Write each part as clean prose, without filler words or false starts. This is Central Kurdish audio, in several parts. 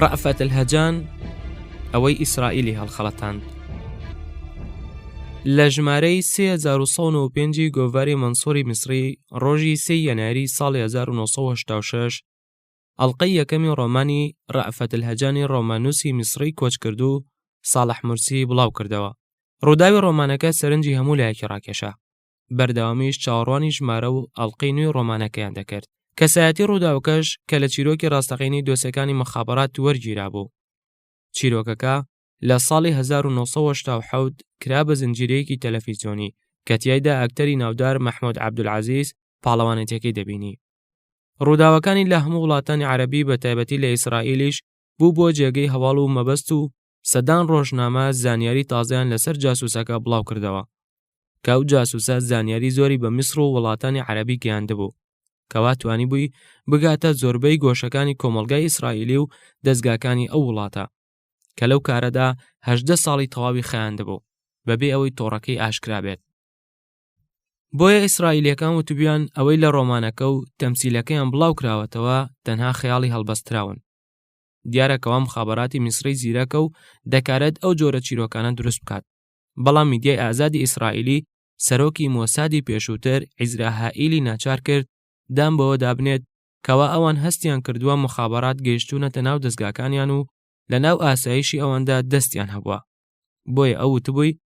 ڕەئفەت الهەجان ئەوەی ئیسرائیلی هەڵخەڵەتاند. لە ژمارەی 3195 ی گۆڤاری مەنسوری میسری ڕۆژی سێ یەنایری ساڵی 1986 ئەڵقەی یەکەمی ڕۆمانی ڕەئفەت الهەجانی ڕۆماننووسی میسری کۆچکردوو ساڵح مورسی بڵاوکردەوە. ڕووداوی ڕۆمانەکە سەرنجی هەموو لایەکی ڕاکێشا. بەردەوامیش چاوەڕوانی ژمارە و ئەڵقەی نوێی ڕۆمانەکەیان دەکرد. کەسایەتی ڕووداوەکەش کە لە چیرۆکی ڕاستەقینەی دۆسێکانی مخابەرات وەرگیرابوو. چیرۆکەکە لە ساڵی 1987 کرا بە زنجیرەیەکی تەلەفیزیۆنی کە تیایدا ئەکتەری ناودار مەحمود عەبدولعەزیز پاڵەوانێتیەکەی دەبینی. ڕووداوەکانی لە هەموو وڵاتانی عەرەبی بە تایبەتی لە ئیسرائیلیش بوو بۆ جێگەی هەواڵ و مەبەست و سەدان ڕۆژنامە زانیاری تازەیان لەسەر جاسوسەکە بڵاو کردەوە کە ئەو جاسوسە زانیاری زۆری بە میسر و وڵاتانی عەرەبی گەیاندبوو کەوا توانیبووی بگاتە زۆربەی گۆشەکانی کۆمەڵگای ئیسرائیلی و دەزگاکانی ئەو وڵاتە کە لەو کارەدا هەژدە ساڵی تەواوی خایاندبوو بەبێ ئەوەی تۆڕەکەی ئاشکرا بێت. بۆیە ئیسرائیلیەکان وتبویان ئەوەی لە ڕۆمانەکە و تەمسیلەکەیان بڵاو کراوەتەوە تەنها خەیاڵی هەڵبەستراون. دیارە کەوا مخابەراتی میسری زیرەکە و دەکارێت ئەو جۆرە چیرۆکانە دروست بکات. بەڵام میدیای ئازادی ئیسرائیلی سەرۆکی مۆسادی پێشووتر عیزرا هائیلی ناچار کرد دان بەوە دابنێت کەوا ئەوان هەستیان کردووە مخابەرات گەیشتوونەتە ناو دەزگاکانیان و لە ناو ئاسایشی ئەواندا دەستیان هەبووە. بۆیە ئەو وتبووی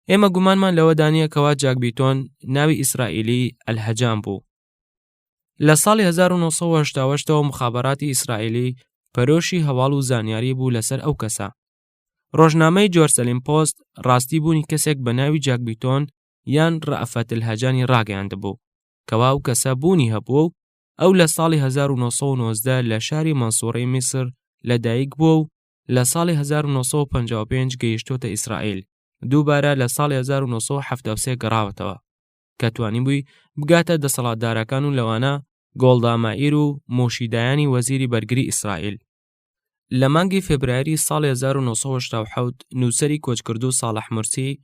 ئێمە گومانمان لەوەدا نییە کەوا جاک بیتۆن ناوی ئیسرائیلی ئەلهەجان بوو. لە ساڵی 1970 ەوە مخابەراتی ئیسرائیلی پەرۆشی هەواڵ و زانیاری بوو لەسەر ئەو کەسە. ڕۆژنامەی جۆرسەلیم پۆست ڕاستی بوونی کەسێک بە ناوی جاک بیتۆن یان ڕەئفەت الهەجانی ڕاگەیاندبوو کەوا ئەو کەسە بوونی هەبووە و ئەو لە ساڵی 1990 لە شاری مەنسوڕەی میسر لەدایک بووە و لە ساڵی 1955 گەیشتۆتە ئیسرائیل دووبارە لە ساڵی 1973 گەڕاوەتەوە کە توانیبووی بگاتە دەسەڵاتدارەکان و لەوانە گۆڵدا مائیر و مۆشی دایانی وەزیری بەرگری ئیسرائیل. لە مانگی فێبرایری ساڵی 1987 نووسەری کۆچکردوو ساڵح مورسی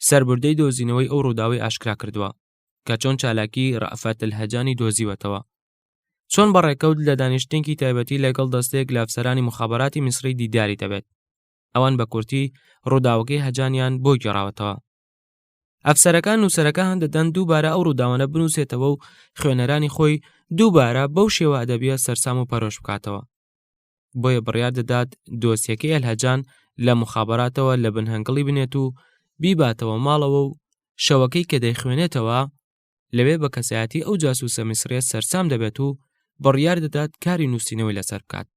سەربردەی دۆزینەوەی ئەو ڕووداوەی ئاشکرا کردووە کە چۆن چالاکی ڕەئفەت الهەجانی دۆزیوەتەوە چۆن بە ڕێکەوت لە دانیشتنێکی تایبەتی لەگەڵ دەستەیەک لە ئەفسەرانی موخابەراتی میسری دیداری دەبێت. ئەوان بە کورتی ڕووداوەکەی هەجانیان بۆ گێڕاوەتەوە. ئەفسەرەکان نووسەرەکە هان دەدەن دووبارە ئەو ڕووداوانە بنووسێتەوە و خوێنەرانی خۆی دووبارە بەو شێوە ئەدەبیە سەرسام و پەرۆش بکاتەوە. بۆیە بڕیار دەدات دۆسیەکەی ئەلهەجان لە موخابەراتەوە لە بن هەنگڵی بنێت و بیباتەوە ماڵەوە و شەوەکەی کە دەیخوێنێتەوە لەوێ بە کەسایەتی ئەو جاسوسە میسریە سەرسام دەبێت و بڕیار دەدات کاری نووسینەوەی لەسەر بکات.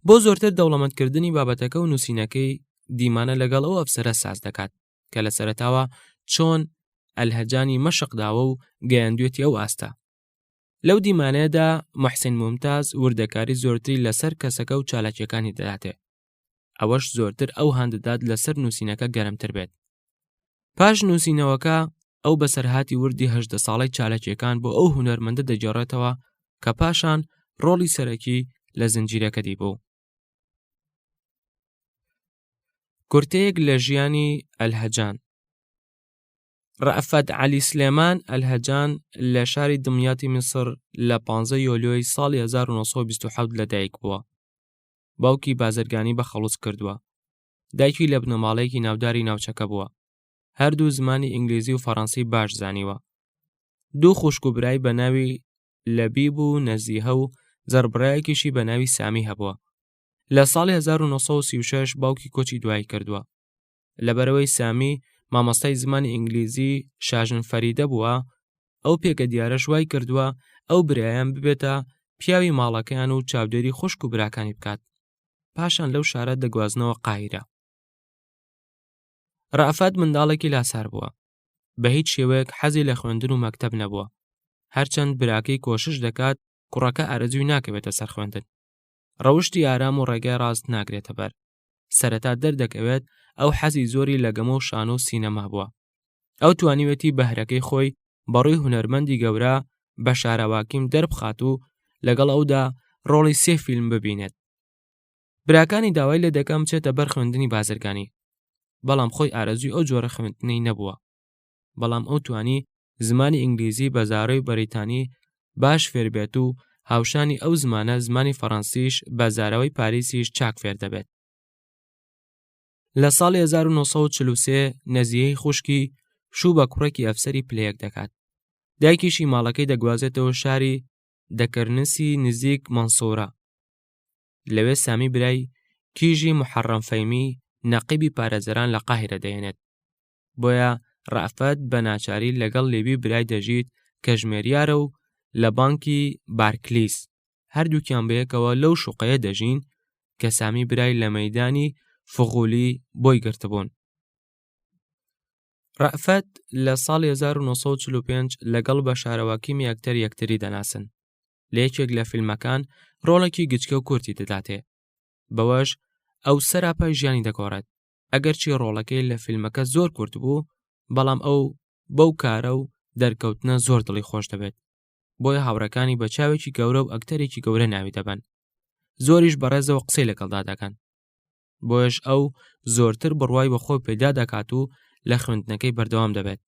بۆ زۆرتر دەوڵەمەندکردنی بابەتەکە و نووسینەکەی دیمانە لەگەڵ ئەو ئەفسەرە ساز دەکات کە لە سەرەتاوە چۆن ئەلهەجانی مەشق داوە و گەیاندوێتی ئەو ئاستە. لەو دیمانەیەدا موحسین مومتاز وردەکاری زۆرتری لەسەر کەسەکە و چالاکیەکانی دەداتێ. ئەوەش زۆرتر ئەو هاندەدات لەسەر نووسینەکە گەرمتر بێت. پاش نووسینەوەکە ئەو بەسەرهاتی وردی هەژدە ساڵەی چالاکیەکان بۆ ئەو هونەرمەندە دەگێڕێتەوە کە پاشان ڕۆڵی سەرەکی لە زنجیرەکە دیبوو. کورتەیەک لە ژیانی ئەلهەجان ڕەئفەت عەلی سلێمان ئەلهەجان لە شاری دمیاتی میسر لە 15 یۆلیۆی ساڵی 1927 لەدایک بووە. باوکی بازرگانی بە خەڵوز کردووە. دایکی لە بنەماڵەیەکی ناوداری ناوچەکە بووە. هەردوو زمانی ئینگلیزی و فەڕەنسی باش زانیوە. دوو خوشک و برای بە ناوی لەبیب و نەزیهە و زەڕبرایەکیشی بە ناوی سامی هەبووە. لە ساڵی 1936 باوکی کۆچی دوایی کردووە. لەبەرئەوەی سامی مامۆستای زمانی ئینگلیزی شاژن فەریدە بووە، ئەو پێگە دیارەش وای کردووە ئەو برایان ببێتە پیاوی ماڵەکەیان و چاودێری خوشک و براکانی بکات. پاشان لەو شارە دەگوازنەوە قاهیرە. ڕەئفەت منداڵێکی لاسار بووە. بە هیچ شێوەیەک حەزی لە خوێندن و مەکتەب نەبووە. هەرچەند براکەی کۆشش دەکات کوڕەکە ئارەزووی ناکەوێتە سەر خوێندن. ڕەوشتی ئارام و ڕێگای ڕاست ناگرێتە بەر. سەرەتا دەردەکەوێت ئەو حەزی زۆری لە گەمە و شانۆ و سینەما بووە. ئەو توانیوێتی بەهرەکەی خۆی بەڕووی هونەرمەندی گەورە بەشارەواکیم دەربخات و لەگەڵ ئەودا ڕۆڵی سێ فیلم ببینێت. براکانی داوای لێ دەکەن بچێتە بەر خوێندنی بازرگانی، بەڵام خۆی ئارەزووی ئەو جۆرە خوێندنەی نەبووە. بەڵام ئەو توانی زمانی ئینگلیزی بە زارۆی بەریتانی باش فێربێت و هاوشانی ئەو زمانە زمانی فەڕەنسیش بە زاراوەی پاریسیش چاک فێر دەبێت. لە ساڵی 1943 نەزیهەی خوشکی شوو بە کوڕێکی ئەفسەری پلەیەک دەکات. دایکیشی ماڵەکەی دەگوازێتەوە شاری دەکرنسی نزیک مەنسۆرە. لەوێ سامی برای کیژی محەڕەم فەیمی نەقیبی پارێزەران لە قاهیرە دەهێنێت. بۆیە ڕەئفەت بە ناچاری لەگەڵ لێبی برای دەژیت کە ژمێریارە و لە بانکی بارکلیس هەردووکیان بەیەکەوە لەو شوقەیە دەژین کە سامی برای لە مەیدانی فغولی بۆی گرتبوون. ڕەئفەت لە ساڵی 1945 لەگەڵ بەشارەواکیمی ئەکتەر یەکتری دەناسن. لە یەکێک لە فیلمەکان ڕۆڵێکی گچکە و کورتی دەداتێ. بەوەش ئەو سەراپای ژیانی دەگۆڕێت. ئەگەرچی ڕۆڵەکەی لە فیلمەکە زۆر کورت بوو، بەڵام ئەو بەو کارە و دەرکەوتنە زۆر دڵی خۆش دەبێت. بۆیە هاوڕێکانی بە چاوێکی گەورە و ئەکتەرێکی گەورە ناوی دەبەن. زۆریش بەڕێزەوە قسەی لەگەڵدا دەکەن. بۆیەش ئەو زۆرتر بڕوای بە خۆی پەیدا دەکات و لە خوێندنەکەی بەردەوام دەبێت.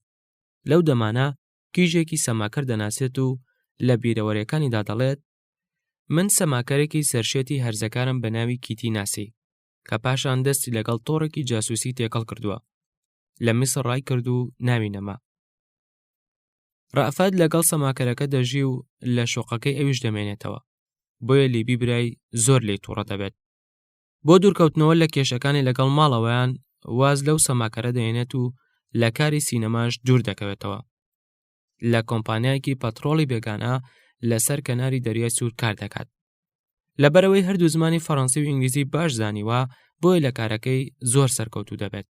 لەو دەمانە کیژێکی سەماکەر دەناسێت و لە بیرەوەریەکانیدا دەڵێت، من سەماکەرێکی سەرشێتی هەرزەکارم بە ناوی کیتی ناسی، کە پاشان دەستی لەگەڵ تۆڕێکی جاسوسی تێکەڵ کردووە. لە میسر ڕای کرد و ناوی نەما. ڕەئفەت لەگەڵ سەماکەرەکە دەژی و لە شوقەکەی ئەویش دەمێنێتەوە. بۆیە لیبی برای زۆر لێی تووڕە دەبێت. بۆ دوورکەوتنەوە لە کێشەکانی لەگەڵ ماڵەوەیان واز لەو سەماکەرە دەهێنێت و لە کاری سینەماش دوور دەکەوێتەوە. لە کۆمپانیایەکی پەترۆڵی بێگانە لەسەر کەناری دەریای سوور کار دەکات. لەبەرئەوەی هەردوو زمانی فەڕەنسی و ئینگلیزی باش زانیوە بۆیە لە کارەکەی زۆر سەرکەوتوو دەبێت.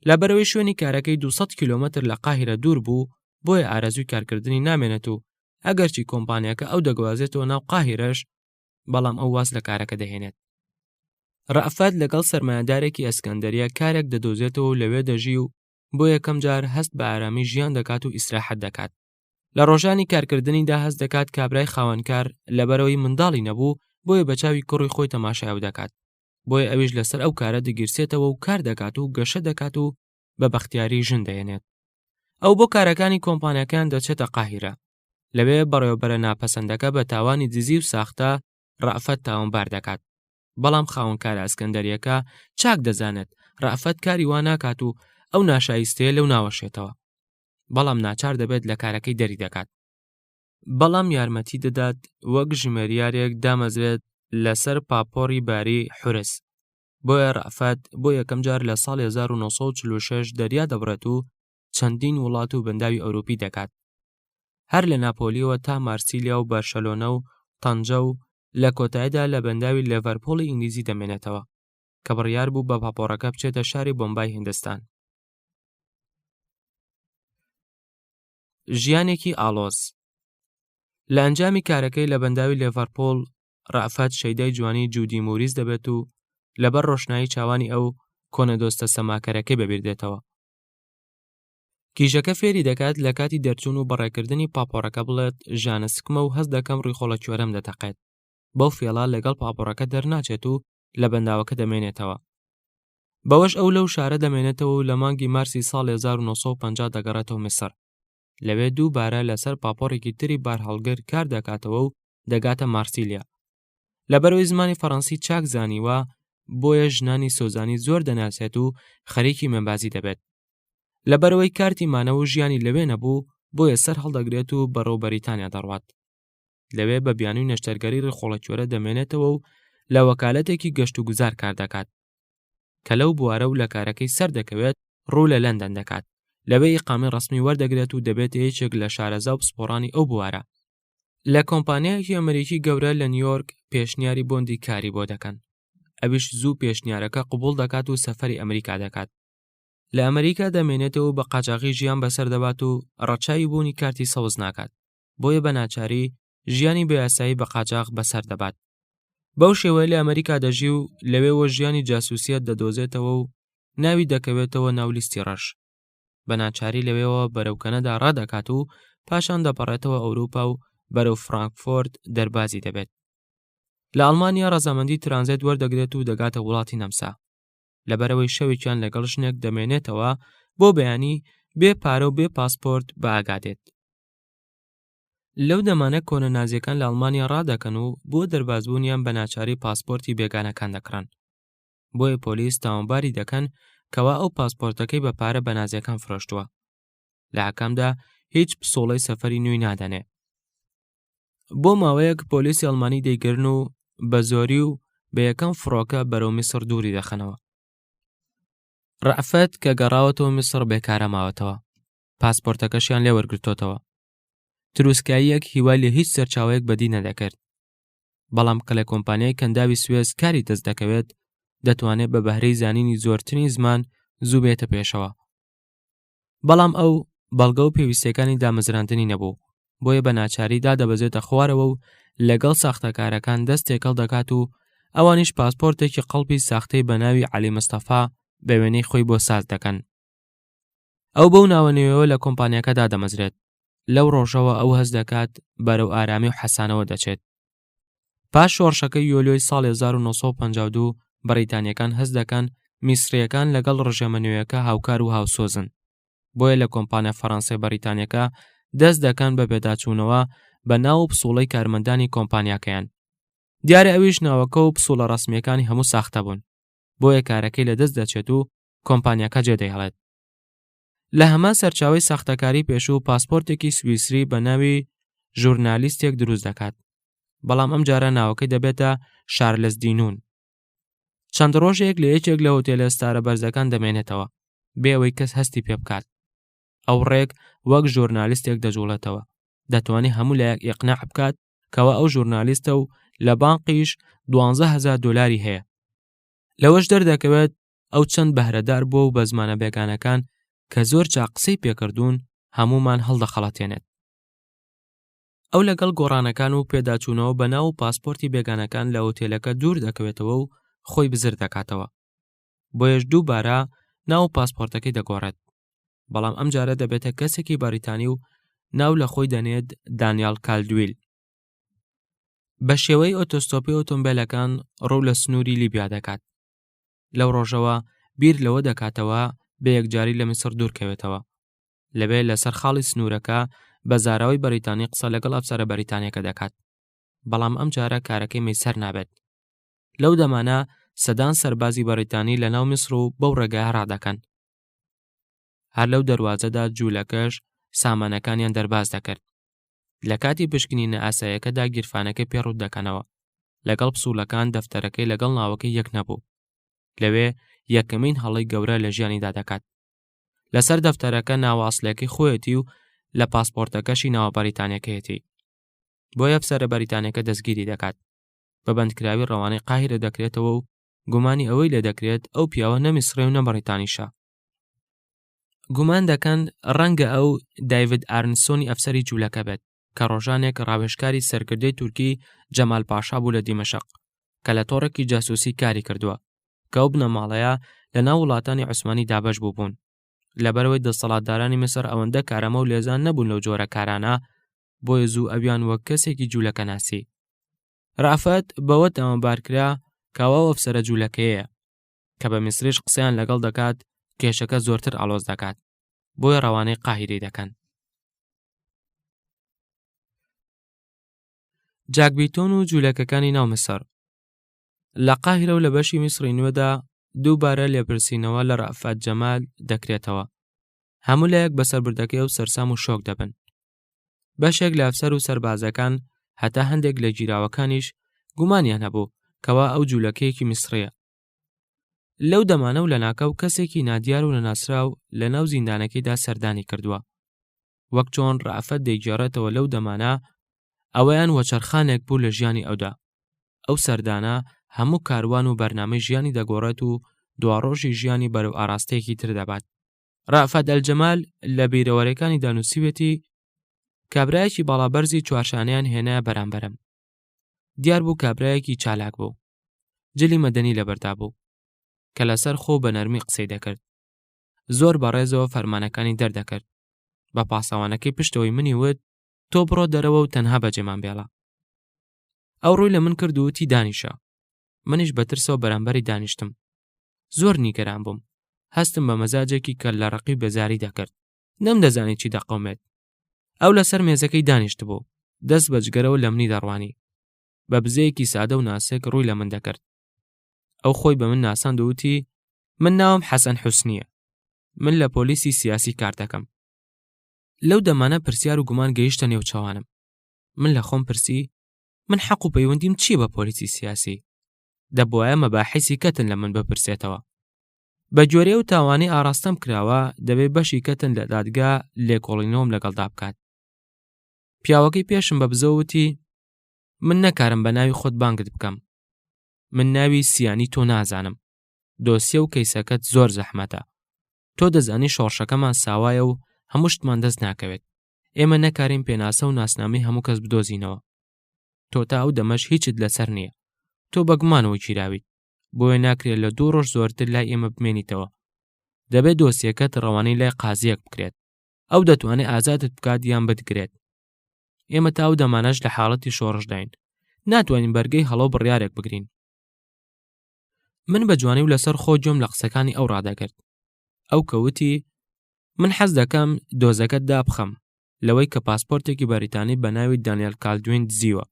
لەبەرئەوەی شوێنی کارەکەی 200 کیلۆمەتر لە قاهیرە دوور بوو بۆیە ئارەزووی کارکردنی نامێنێت و ئەگەرچی کۆمپانیاکە ئەو دەگوازێتەوە ناو قاهیرەش بەڵام ئەو واز لە کارەکە دەهێنێت. ڕەئفەت لەگەڵ سەرمایەدارێکی ئەسکەندەریە کارێک دەدۆزێتەوە و لەوێ دەژی و بۆ یەکەم جار هەست بە ئارامی ژیان دەکات و ئیسراحەت دەکات. لە ڕۆژانی کارکردنیدا هەست دەکات کابرای خاوەنکار لەبەرئەوەی منداڵی نەبوو بۆیە بە چاوی کوڕی خۆی تەماشای ئەو دەکات. بۆیە ئەویش لەسەر ئەو کارە دەگیرسێتەوە و کار دەکات و گەشە دەکات و بە بەختیاری ژن دەهێنێت. ئەو بۆ کارەکانی کۆمپانیاکەیان دەچێتە قاهیرە. لەوێ بەڕێوەبەرە ناپەسەندەکە بە تاوانی دزی و ساختە ڕەئفەت تاوانبار دەکات. بەڵام خاوەنکارە ئەسکەندەریەکە چاک دەزانێت ڕەئفەت کاری وا ناکات و ئەو ناشایستەیە لەو ناوەشێتەوە. بەڵام ناچار دەبێت لە کارەکەی دەری دەکات. بەڵام یارمەتی دەدات وەک ژمێریارێک دامەزرێت لەسەر پاپۆڕی باری حورس. بۆیە ڕەئفەت بۆ یەکەم جار لە ساڵی 1946 دەریا دەبڕێت و چەندین وڵات و بەنداوی ئەوروپی دەکات. هەر لە ناپۆلیەوە تا مارسیلیا و بەرشەلۆنە و تەنجە و لە کۆتاییدا لە بەنداوی لێڤەرپوڵی ئینگلیزی دەمێنێتەوە کە بڕیار بوو بە پاپۆڕەکە بچێتە شاری بۆمبای هیندستان. ژیانێکی ئاڵۆز لە ئەنجامی کارەکەی لە بەنداوی لێڤەرپوڵ ڕەئفەت شەیدای جوانی جودی موریس دەبێت و لەبەر ڕۆشنایی چاوانی ئەو کۆنە دۆستە سەماکەرەکەی بەبیر دێتەوە. کیژەکە فێری دەکات لە کاتی دەرچوون و بەڕێکردنی پاپۆڕەکە بڵێت ژانە سکمە و هەست دەکەم ڕیخۆڵە کوێرەم دەتەقێت. بەو فێڵە لەگەڵ پاپۆڕەکە دەرناچێت و لە بەنداوەکە دەمێنێتەوە. بەوەش ئەو لەو شارە دەمێنێتەوە و لە مانگی مارسی ساڵی 1950 دەگەڕێتەوە میسر. لەوێ دووبارە لەسەر پاپۆڕێکی تری بارهەڵگر کار دەکاتەوە و دەگاتە مارسیلیا. لەبەرئەوەی زمانی فەڕەنسی چاک زانیوە، بۆیە ژنانی سۆزانی زۆر دەناسێت و خەریکی مێمبازی دەبێت. لەبەرئەوەی کارتی مانەوە و ژیانی لەوێ نەبوو، بۆیە سەر هەڵدەگرێت و بەرەو بەریتانیا دەڕوات. لەوێ بە بیانووی نەشتەرگەری ڕیخۆڵەکوێرە دەمێنێتەوە و لە وەکالەتێکی گەشتوگوزار کار دەکات. کە لەو بوارە و لە کارەکەی سەردەکەوێت، ڕوو لە لەندەن دەکات. لەوێ ئیقامەی ڕەسمی وەردەگرێت و دەبێتە یەکێک لە شارەزا و پسپۆڕانی ئەو بوارە. لە کۆمپانیایەکی ئەمریکی گەورە لە نیویۆرک پێشنیاری بۆندی کاری بۆ دەکەن. ئەویش زوو پێشنیارەکە قبوڵ دەکات و سەفەری ئەمریکا دەکات. لە ئەمریکا دەمێنێتەوە و بە قاچاغی ژیان بەسەر دەبات و ڕەچاوی بوونی کارتی سەوز ناکات. بۆیە بە ناچاری ژیانی بە یاسایی بە قاچاغ بەسەر دەبات. بەو شێوەیە لە ئەمریکا دەژی و لەوێوە ژیانی جاسوسیەت دەدۆزێتەوە و ناوی دەکەوێتەوە ناو لیستی ڕەش. بە ناچاری لەوێوە بەرەو کەنەدا ڕادەکات و پاشان دەپەڕێتەوە ئەوروپا و بەرەو فرانکفۆرت دەربازی دەبێت. لە ئەڵمانیا ڕەزامەندی ترانزێت وەردەگرێت و دەگاتە وڵاتی نەمسا. لەبەرئەوەی شەوێکیان لەگەڵ ژنێک دەمێنێتەوە بۆ بەیانی بێ پارە و بێ پاسپۆرت بە ئاگا دێت. لەو دەمانە کۆنە نازیەکان لە ئەڵمانیا ڕادەکەن و بۆ دەربازبوونیان بە ناچاری پاسپۆرتی بێگانەکان دەکڕن. بۆیە پۆلیس تاوانباری دەکەن کەوا ئەو پاسپۆرتەکەی بە پارە بە نازیەکان فرۆشتووە. لە ئاکامدا هیچ پسوڵەی سەفەری نوێی نادەنێ. بۆ ماوەیەک پۆلیسی ئەڵمانی دەیگرن و بە زۆری و بە یەکەم فڕۆکە بەرەو میسڕ دووری دەخەنەوە. ڕەئفەت کە گەڕاوەتەوە میسڕ بێکارە ماوەتەوە. پاسپۆرتەکەشیان لێ وەرگرتۆتەوە. تروسکاییەک هیوای لە هیچ سەرچاوەیەک بەدی نەدەکرد. بەڵام کە لە کۆمپانیای کەنداوی سوێس کاری دەست دەکەوێت، دەتوانێت بە بەهرەی زانینی زۆرترین زمان زوو بێتە پێشەوە. بەڵام ئەو بەڵگە و پێویستیەکانی دامەزراندنی نەبوو، بۆیە بە ناچاری دادەبەزێتە خوارەوە و لەگەڵ ساختەکارەکان دەست تێکەڵ دەکات و ئەوانیش پاسپۆرتێکی قەڵپی ساختەی بە ناوی عەلی مستەفا بە وێنەی خۆی بۆ ساز دەکەن. ئەو بەو ناوە نوێوە لە کۆمپانیاکە دادەمەزرێت. لەو ڕۆژەوە ئەو هەست دەکات بەرەو ئارامی و حەسانەوە دەچێت. پاش شۆڕشەکەی یۆلیۆی ساڵی 1952 بەڕیتانیەکان هەست دەکەن میسرییەکان لەگەڵ ڕژێمە نوێیەکە هاوکار و هاوسۆزن. بۆیە لە کۆمپانیا فەڕەنسیە بەڕیتانیەکە دەست دەکەن بە پێداچوونەوە بە ناو و پسوڵەی کارمەندانی کۆمپانیاکەیان. دیارە ئەویش ناوەکە و پسوڵە ڕەسمییەکانی هەموو ساختە بوون. بۆیە کارەکەی لەدەست دەچێت و کۆمپانیاکە جێدەهێڵێت. لە هەمان سەرچاوەی ساختەکاری پێشوو پاسپۆرتێکی سویسری بە ناوی ژورنالیستێک دروست دەکات. بەڵام ئەمجارە ناوەکەی دەبێتە شارلس دینون. چەند ڕۆژێک لە یەکێک لە هۆتێلە ستارە بەرزەکان دەمێنێتەوە بێ ئەوەی کەس هەستی پێ بکات. ئەو ڕێک وەک ژورنالیستێک دەجوڵێتەوە. دەتوانێت هەموو لایەک ئیقناع بکات کەوا ئەو ژورنالیستە و لە بانقیش 12 هەزار دۆلاری هەیە. لەوەش دەردەکەوێت ئەو چەند بەهرەدار بووە و بە زمانە بێگانەکان کە زۆر چاک قسەی پێکردوون هەموومان هەڵدەخەڵەتێنێت. ئەو لەگەڵ گۆڕانەکان و پێداچوونەوە بە ناو و پاسپۆرتی بێگانەکان لە ئوتێلەکە دوور دەکەوێتەوە و خۆی بزر دەکاتەوە. بۆیەش دووبارە ناو و پاسپۆرتەکەی دەگۆڕێت. بەڵام ئەمجارە دەبێتە کەسێکی بەریتانی و ناو لە خۆی دەنێت دانیال کالدویل. بە شێوەی ئۆتۆستۆپی ئۆتۆمبێلەکان ڕوو لە سنووری لیبیا دەکات. لەو ڕۆژەوە بیر لەوە دەکاتەوە بە یەکجاری لە میسڕ دوورکەوێتەوە. لەوێ لەسەر خاڵی سنوورەکە بە زاراوەی بەریتانی قسە لەگەڵ ئەفسەرە بەریتانیەکە دەکات. بەڵام ئەم جارە کارەکەی مەیسەر نابێت. لەو دەمانە سەدان سەربازی بەریتانی لە ناو میسڕ و بەو ڕێگایە ڕادەکەن. هەر لەو دەروازەدا جوولەکەش سامانەکانیان دەرباز دەکرد. لە کاتی پشکنینە ئاساییەکەدا گیرفانەکەی پێ ڕووت دەکەنەوە. لەگەڵ پسوولەکان دەفتەرەکەی لەگەڵ ناوەکەی یەک نەبوو. لەوێ یەکەمین هەڵەی گەورە لە ژیانیدا دەکات. لەسەر دەفتەرەکە ناوە ئەسڵیەکەی خۆیەتی و لە پاسپۆرتەکەشی ناوە بەریتانیەکەیەتی. بۆیە ئەفسەرە بەریتانیەکە دەستگیری دەکات. بە بەندکراوی ڕەوانەی قاهیرە دەکرێتەوە و گومانی ئەوەی لێ دەکرێت ئەو پیاوە نە میسڕی و نە بەڕیتانیشە. گومان دەکەن ڕەنگە ئەو دایڤد ئارنسۆنی ئەفسەری جوولەکە بێت کە ڕۆژانێک ڕاوێژکاری سەرکردەی تورکی جەمال پاشا بوو لە دیمەشق کە لە تۆڕێکی جاسوسی کاری کردووە کە ئەو بنەماڵەیە لە ناو وڵاتانی عوسمانی دابەش بووبوون. لەبەرئەوەی دەستەڵاتدارانی میسر ئەوەندە کارامە و لێزان نەبوون لەو جۆرە کارانە، بۆیە زوو ئەویان وەک کەسێکی جوولەکە ناسی. رەئفەت بەوە تاوانبار کرا کە ئەو ئەفسەرە جوولەکەیەیە. کە بە میسریش قسەیان لەگەڵ دەکات کێشەکە زۆرتر ئاڵۆز دەکات. بۆیە ڕەوانەی قاهیرەی دەکەن. جاک بیتۆن و جوولەکەکانی ناو میسر. لە قاهیرە و لە بەشی میسری نوێدا دووبارە لێپرسینەوە لە ڕەئفەت جەمال دەکرێتەوە. هەموو لایەک بە سەربردەکەی ئەو سەرسام و شۆک دەبن. بەشێک لە ئەفسەر و سەربازەکان هەتا هەندێک لە گیراوەکانیش گومانیان هەبوو کەوا ئەو جوولەکەیەکی میسرییە. لەو دەمانە و لەناکاو کەسێکی نادیار و نەناسراو لە ناو زیندانەکەیدا سەردانی کردووە. وەک چۆن ڕەئفەت دەیگێڕێتەوە لەو دەمانە ئەوەیان وەچەرخانێک بوو لە ژیانی ئەودا. ئەو سەردانە هەموو کاروان و بەرنامەی ژیانی دەگۆڕێت و دواڕۆژی ژیانی بەرەو ئاراستەیەکی تر دەبات. ڕەئفەت ئەلجەمال لە بیرەوەرەکانیدا نووسیوێتی، کابرایەکی باڵابەرزی چوارشانەیان هێنایە بەرامبەرم. دیار بوو کابرایەکی چالاک بوو. جلی مەدەنی لەبەردا بوو. کە لەسەر خۆ بە نەرمی قسەی دەکرد. زۆر بە ڕێزەوە فەرمانەکانی دەردەکرد. بە پاسەوانەکەی پشتەوەی منی وت، تۆ بڕۆ دەرەوە و تەنها بەجێمان بێڵە. ئەو ڕووی لە من کرد و وتی دانیشە. منیش بە ترسەوە بەرامبەری دانیشتم. زۆر نیگەران بووم. هەستم بە مەزاجێکی کەللەڕەقی و بێزاری دەکرد. نەمدەزانی چی دەقەومێت. ئەو لەسەر مێزەکەی دانیشتبوو. دەست بە جگەرەوە لە منی دەڕوانی. بە بزەیەکی سادە و ناسک ڕووی لە من دەکرد. ئەو خۆی بە من ناساند و وتی من ناوم حەسەن حوسنییە. من لە پۆلیسی سیاسی کار دەکەم. لەو دەمانە پرسیار و گومان گەیشتە نێوچەوانم. من لە خۆم پرسی من حەق و پەیوەندیم چییە بە پۆلیسی سیاسی؟ دەبوایە مەباحیسی کەتن لە من بپرسێتەوە. بە گوێرەی ئەو تاوانەی ئاراستەم کراوە دەبێ بەشی کەتن لە دادگا لێکۆڵینەوەم لەگەڵدا بکات. پیاوەکەی پێشم بە بزەوە وتی من نەکارم بە ناوی خۆت بانگت بکەم. من ناوی سیانی تۆ نازانم. دۆسیە و کەیسەکەت زۆر زەحمەتە. تۆ دەزانی شۆڕشەکەمان ساوایە و هەموو شتمان دەست ناکەوێت. ئێمە نەکارین پێناسە و ناسنامەی هەموو کەس بدۆزینەوە. تۆ تا ئەو دەمەش هیچت لەسەر نییە. تۆ بە گومانەوە گیراویت. بۆیە ناکرێت لە دوو ڕۆژ زۆرتر لای ئێمە بمێنیتەوە. دەبێت دۆسیەکەت ڕەوانەی لای قازییەک بکرێت. ئەو دەتوانێت ئازادت بکات یان بتگرێت. ئێمە تا ئەو دەمانەش لە حاڵەتی شۆڕشداین. ناتوانین بەرگەی هەڵە و بڕیارێک بگرین. من بە جوانی و لەسەر خۆ گوێم لە قسەکانی ئەو ڕادەگرت. ئەو کە وتی من حەز دەکەم دۆزەکەت دابخەم لەوەی کە پاسپۆرتێکی بەریتانی بە ناوی دانیال کالدوین دزیوە.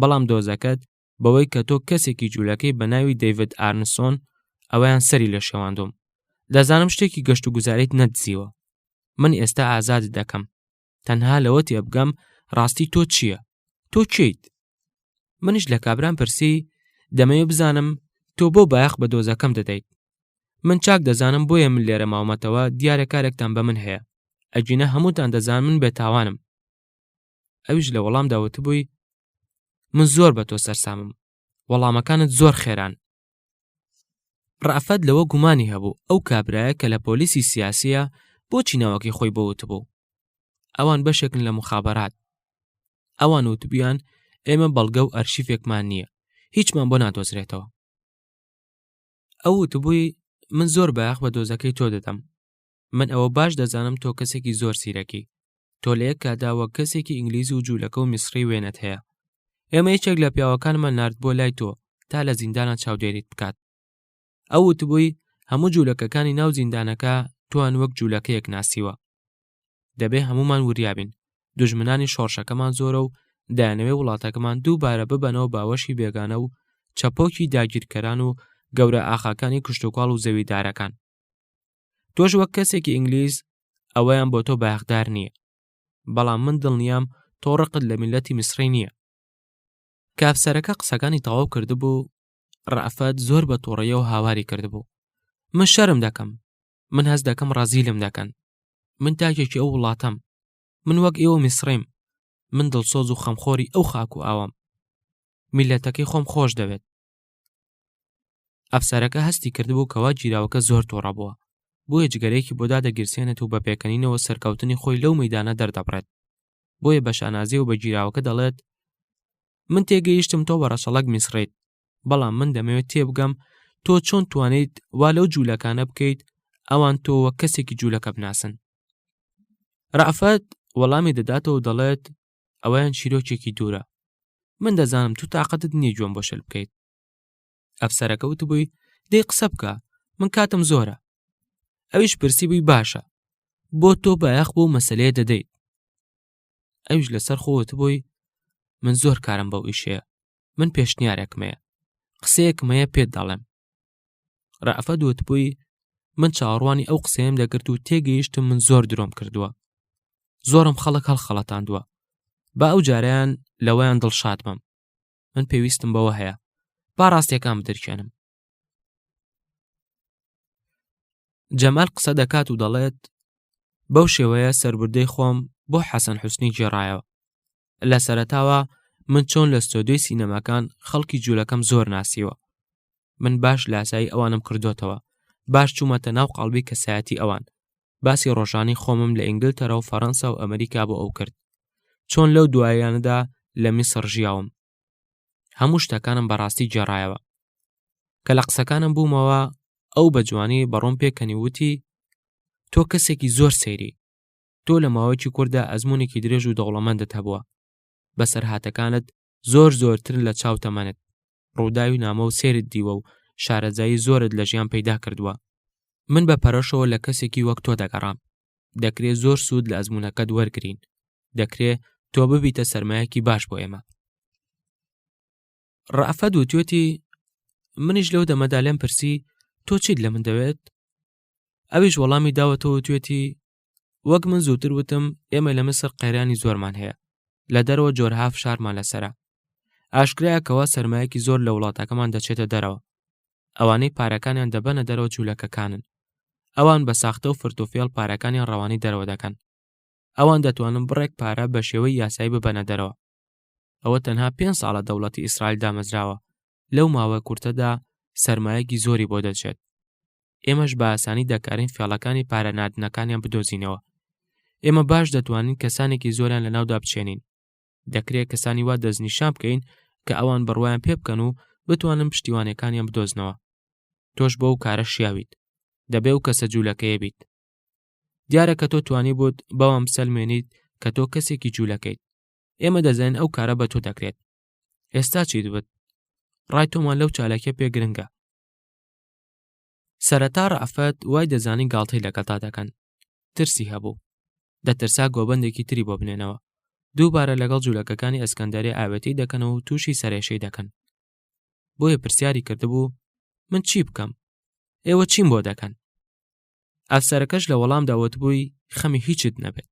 بەڵام دۆزەکەت بەوەی کە تۆ کەسێکی جوولەکەی بە ناوی دەیڤد ئارنسۆن ئەویان سەری لێ شێواندوم. دەزانم شتێکی گەشت و گوزاریت نەدزیوە. من ئێستا ئازادت دەکەم. تەنها لەوە تێبگەم ڕاستی تۆ چییە؟ تۆ کێیت؟ منیش لە کابرام پرسی دەمەوێ بزانم تۆ بۆ بایەخ بە دۆزەکەم دەدەیت؟ من چاک دەزانم بۆیە من لێرە ماومەتەوە دیارە کارێکتان بە من هەیە ئەگینە هەمووتان دەزان من بێتاوانم. ئەویش لە وەڵامدا وتبووی من زۆر بە تۆ سەرسامم وەڵامەکانت زۆر خێران. ڕەئفەت لەوە گومانی هەبوو ئەو کابرایە کە لە پۆلیسی سیاسیە بۆچی ناوەکەی خۆی بۆ وتبوو ئەوان بەشێکن لە مخابەرات ئەوان وتبویان ئێمە بەڵگە و ئەرشیفێکمان نییە هیچمان بۆ نادۆزرێتەوە ئەو وتبووی من زۆر بایەخ بە دۆزەکەی تۆ دەدەم من ئەوە باش دەزانم تۆ کەسێکی زۆر زیرەکی تۆ لە یەک کاتدا وەک کەسێکی ئینگلیز و جوولەکە و میسری وێنەت هەیە ئێمە یەکێک لە پیاوەکانمان نارد بۆ لای تۆ تا لە زیندانە چاودێریت بکات ئەو وتبووی هەموو جوولەکەکانی ناو زیندانەکە توان وەک جوولەکەیەک ناسیوە دەبێ هەمومان وریابین دوژمنانی شۆڕشەکەمان زۆرە و دەیانەوێ وڵاتەکەمان دووبارە ببەنەوە باوەشی بێگانە و چەپۆکی داگیرکەران و گەورە ئاخاکانی کشتوکاڵ و زەویدارەکان تۆش وەک کەسێکی ئینگلیز ئەوەیان بۆ تۆ بایەخدار نییە بەڵام من دڵنیام تۆ ڕقت لە میلەتی میسری نییە کە ئەفسەرەکە قسەکانی تەواو کردبوو ڕەئفەت زۆر بە توڕەیەوە هاواری کردبوو من شەرم دەکەم من هەست دەکەم ڕەزیلم دەکەن من تاکێکی ئەو وڵاتەم من وەک ئێوە میسریم من دڵسۆز و خەمخۆری ئەو خاک و ئاوام میلەتەکەی خۆم خۆش دەوێت ئەفسەرەکە هەستی کردبوو کەوا گیراوەکە زۆر توڕە بووە بۆیە جگەرەیەکی بۆ دادەگیرسێنێت و بە پێکەنینەوە سەرکەوتنی خۆی لەو مەیدانە دەردەبڕێت بۆیە بە شانازیەوە بە گیراوەکە دەڵێت من تێگەیشتم تۆ بە ڕەچەڵەک میسڕیت بەڵام من دەمەوێت تێبگەم تۆ چۆن توانیت وا لەو جوولەکانە بکەیت ئەوان تۆ وەک کەسێکی جوولەکە بناسن ڕەئفەت وەڵامی دەداتەوە دەڵێت ئەوەیان چیرۆکێکی دوورە من دەزانم تو تاقەتت نییە گوێم بۆ شل بکەیت ئەفسەرەکە وتبووی دەی قسە بکە من کاتم زۆرە ئەویش پرسی بووی باشە بۆ تۆ بایەخ بۆ مەسلەیە دەدەیت ئەویش لەسەر خۆ وتبووی من زۆر کارم بەو ئیشەیە من پێشنیارێکمەیە قسەیەکم هەیە پێت دەڵێم ڕەئفەت وتبووی من چاوەڕوانی ئەو قسەیەم دەکرد و تێگەیشتم من زۆر درۆم کردووە زۆرم خەڵک هەڵخەڵەتاندووە با ئەو جارەیان لەوەیان دڵشاد بم من پێویستم بەوە هەیە با ڕاستیەکان بدرکێنم جەمال قسە دەکات و دەڵێت بەو شێوەیە سربردەی خۆم بۆ حەسەن حوسنی گێڕایەوە لە سەرەتاوە من چۆن لە ستۆدیۆی سینەماکان خەڵکی جوولەکەم زۆر ناسیوە من باش لاسایی ئەوانم کردۆتەوە باش چوومەتە ناو قاڵبی کەسایەتی ئەوان باسی ڕۆژانی خۆمم لە ئینگلتەرا و فەڕەنسا و ئەمریکا بۆ ئەو کرد چۆن لەو دواییانەدا لە میسڕ ژیاوم هەموو شتەکانم بەڕاستی گێڕایەوە کە لە قسەکانم بوومەوە ئەو بە جوانی بەڕۆم پێکەنی وتی تۆ کەسێکی زۆر سەیری تۆ لە ماوەیەکی کوردا ئەزمونێکی درێژ و دەوڵەمەندت هەبووە بەسەرهاتەکانت زۆر زۆرترن لە چاو تەمەنت ڕووداوی نامە و سەیرت دیوە و شارەزایی زۆرت لە ژیان پەیدا کردووە من بە پەرۆشەوە لە کەسێکی وەک تۆ دەگەڕام دەکرێ زۆر سوود لە ئەزموونەکەت وەرگرین دەکرێ. تۆ ببیتە سەرمایەکی باش بۆ ئێمە. ڕەئفەت وتوێتی منیش لەو دەمەدا لێم پرسی تۆ چیت لە من دەوێت؟ ئەویش وەڵامی داوەتەوە وتوێتی وەک من زووتر وتم ئێمە لە میسر قەیرانی زۆرمان هەیە لە دەرەوە جۆرها فشارمان لەسرە ئاشکرایە کەوا سەرمایەکی زۆر لە وڵاتەکەمان دەچێتە دەرەوە ئەوانەی پارەکانیان دەبەنە دەرەوە جوولەکەکانن ئەوان بە ساختە و فرتوفێڵ پارەکانیان ڕەوانی دەرەوە دەکەن ئەوان دەتوانن بڕێک پارە بە شێوەی یاسایی ببەنە دەرەوە ئەوە تەنها پێ ساڵە دەوڵەتی ئیسرائیل دامەزراوە لەو ماوە کورتەدا سەرمایەکی زۆری بۆ دەچێت ئێمەش بە ئاسانی دەکارین فێڵەکانی پارە ناردنەکانیان بدۆزینەوە ئێمە باش دەتوانین کەسانێکی زۆریان لەناودا بچێنین دەکرێت کەسانی وا دەستنیشان بکەین کە ئەوان بڕوایان پێ بکەن و بتوانن پشتیوانەکانیان بدۆزنەوە تۆش بۆ و کارە شیاویت دەبێ و کەسە جوولەکەیە بیت دیارە کە تۆ توانی بوت بەوان بسەلمێنیت کە تۆ کەسێکی جوولەکەیت ئێمە دەزانین ئەو کارە بە تۆ دەکرێت ئێستا چیت بت ڕای تۆمان لەو چالاکیە پێ گرنگە سەرەتا ڕەئفەت وای دەزانی گاڵتەی لەگەڵدا دەکەن ترسی هەبوو دەترسا گۆبەندێکی تری بۆ بنێنەوە دووبارە لەگەڵ جوولەکەکانی ئەسکەندەرێ ئاوێتەی دەکەن و تووشی سەرێشەی دەکەن بۆیە پرسیاری کردبوو من چی بکەم ئێوە چیم بۆ دەکەن ئەفسەرەکەش لە وەڵامدا وتبووی خەمی هیچت نەبێت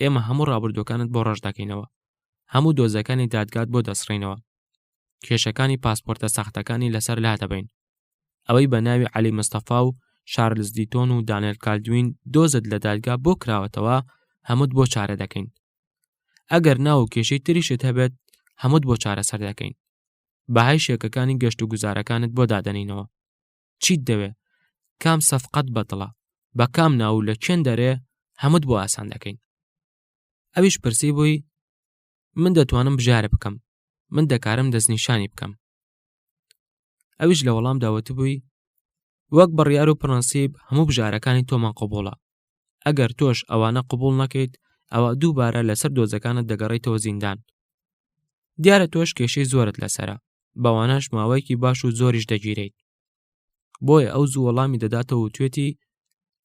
ئێمە هەموو ڕابردووەکانت بۆ ڕەش دەکەینەوە هەموو دۆزەکانی دادگات بۆ دەسڕینەوە کێشەکانی پاسپۆرتە ساختەکانی لەسەر لا دەبین ئەوەی بە ناوی عەلی مستەفا و شارلز دیتۆن و دانێل کالدوین دۆزت لە دادگا بۆ کراوەتەوە هەمووت بۆ چارە دەکەین ئەگەر ناو و کێشەی تریشت هەبێت هەمووت بۆ چارەسەر دەکەین بەهای شێکەکانی گەشت و گوزارەکانت بۆ دادەنینەوە چیت دەوێ کام سەفقەت بەدڵە بە کام ناو و لە کوێن دەرێ هەمووت بۆ ئاسان دەکەین ئەویش پرسی بووی من دەتوانم بژارە بکەم من دەکارم دەستنیشانی بکەم ئەویش لە وەڵام داوەتبووی وەک بڕیار و پرەنسیب هەموو بژارەکانی تۆمان قبوڵە ئەگەر تۆش ئەوانە قبول نەکەیت ئەوە دووبارە لەسەر دۆزەکانت دەگەڕیتەوە زیندان دیارە تۆش کێشەی زۆرت لەسرە بەوانەش ماوەیەکی باش و زۆریش دەگیرێیت بۆیە ئەو زوو وەڵامی دەداتەوە و توێتی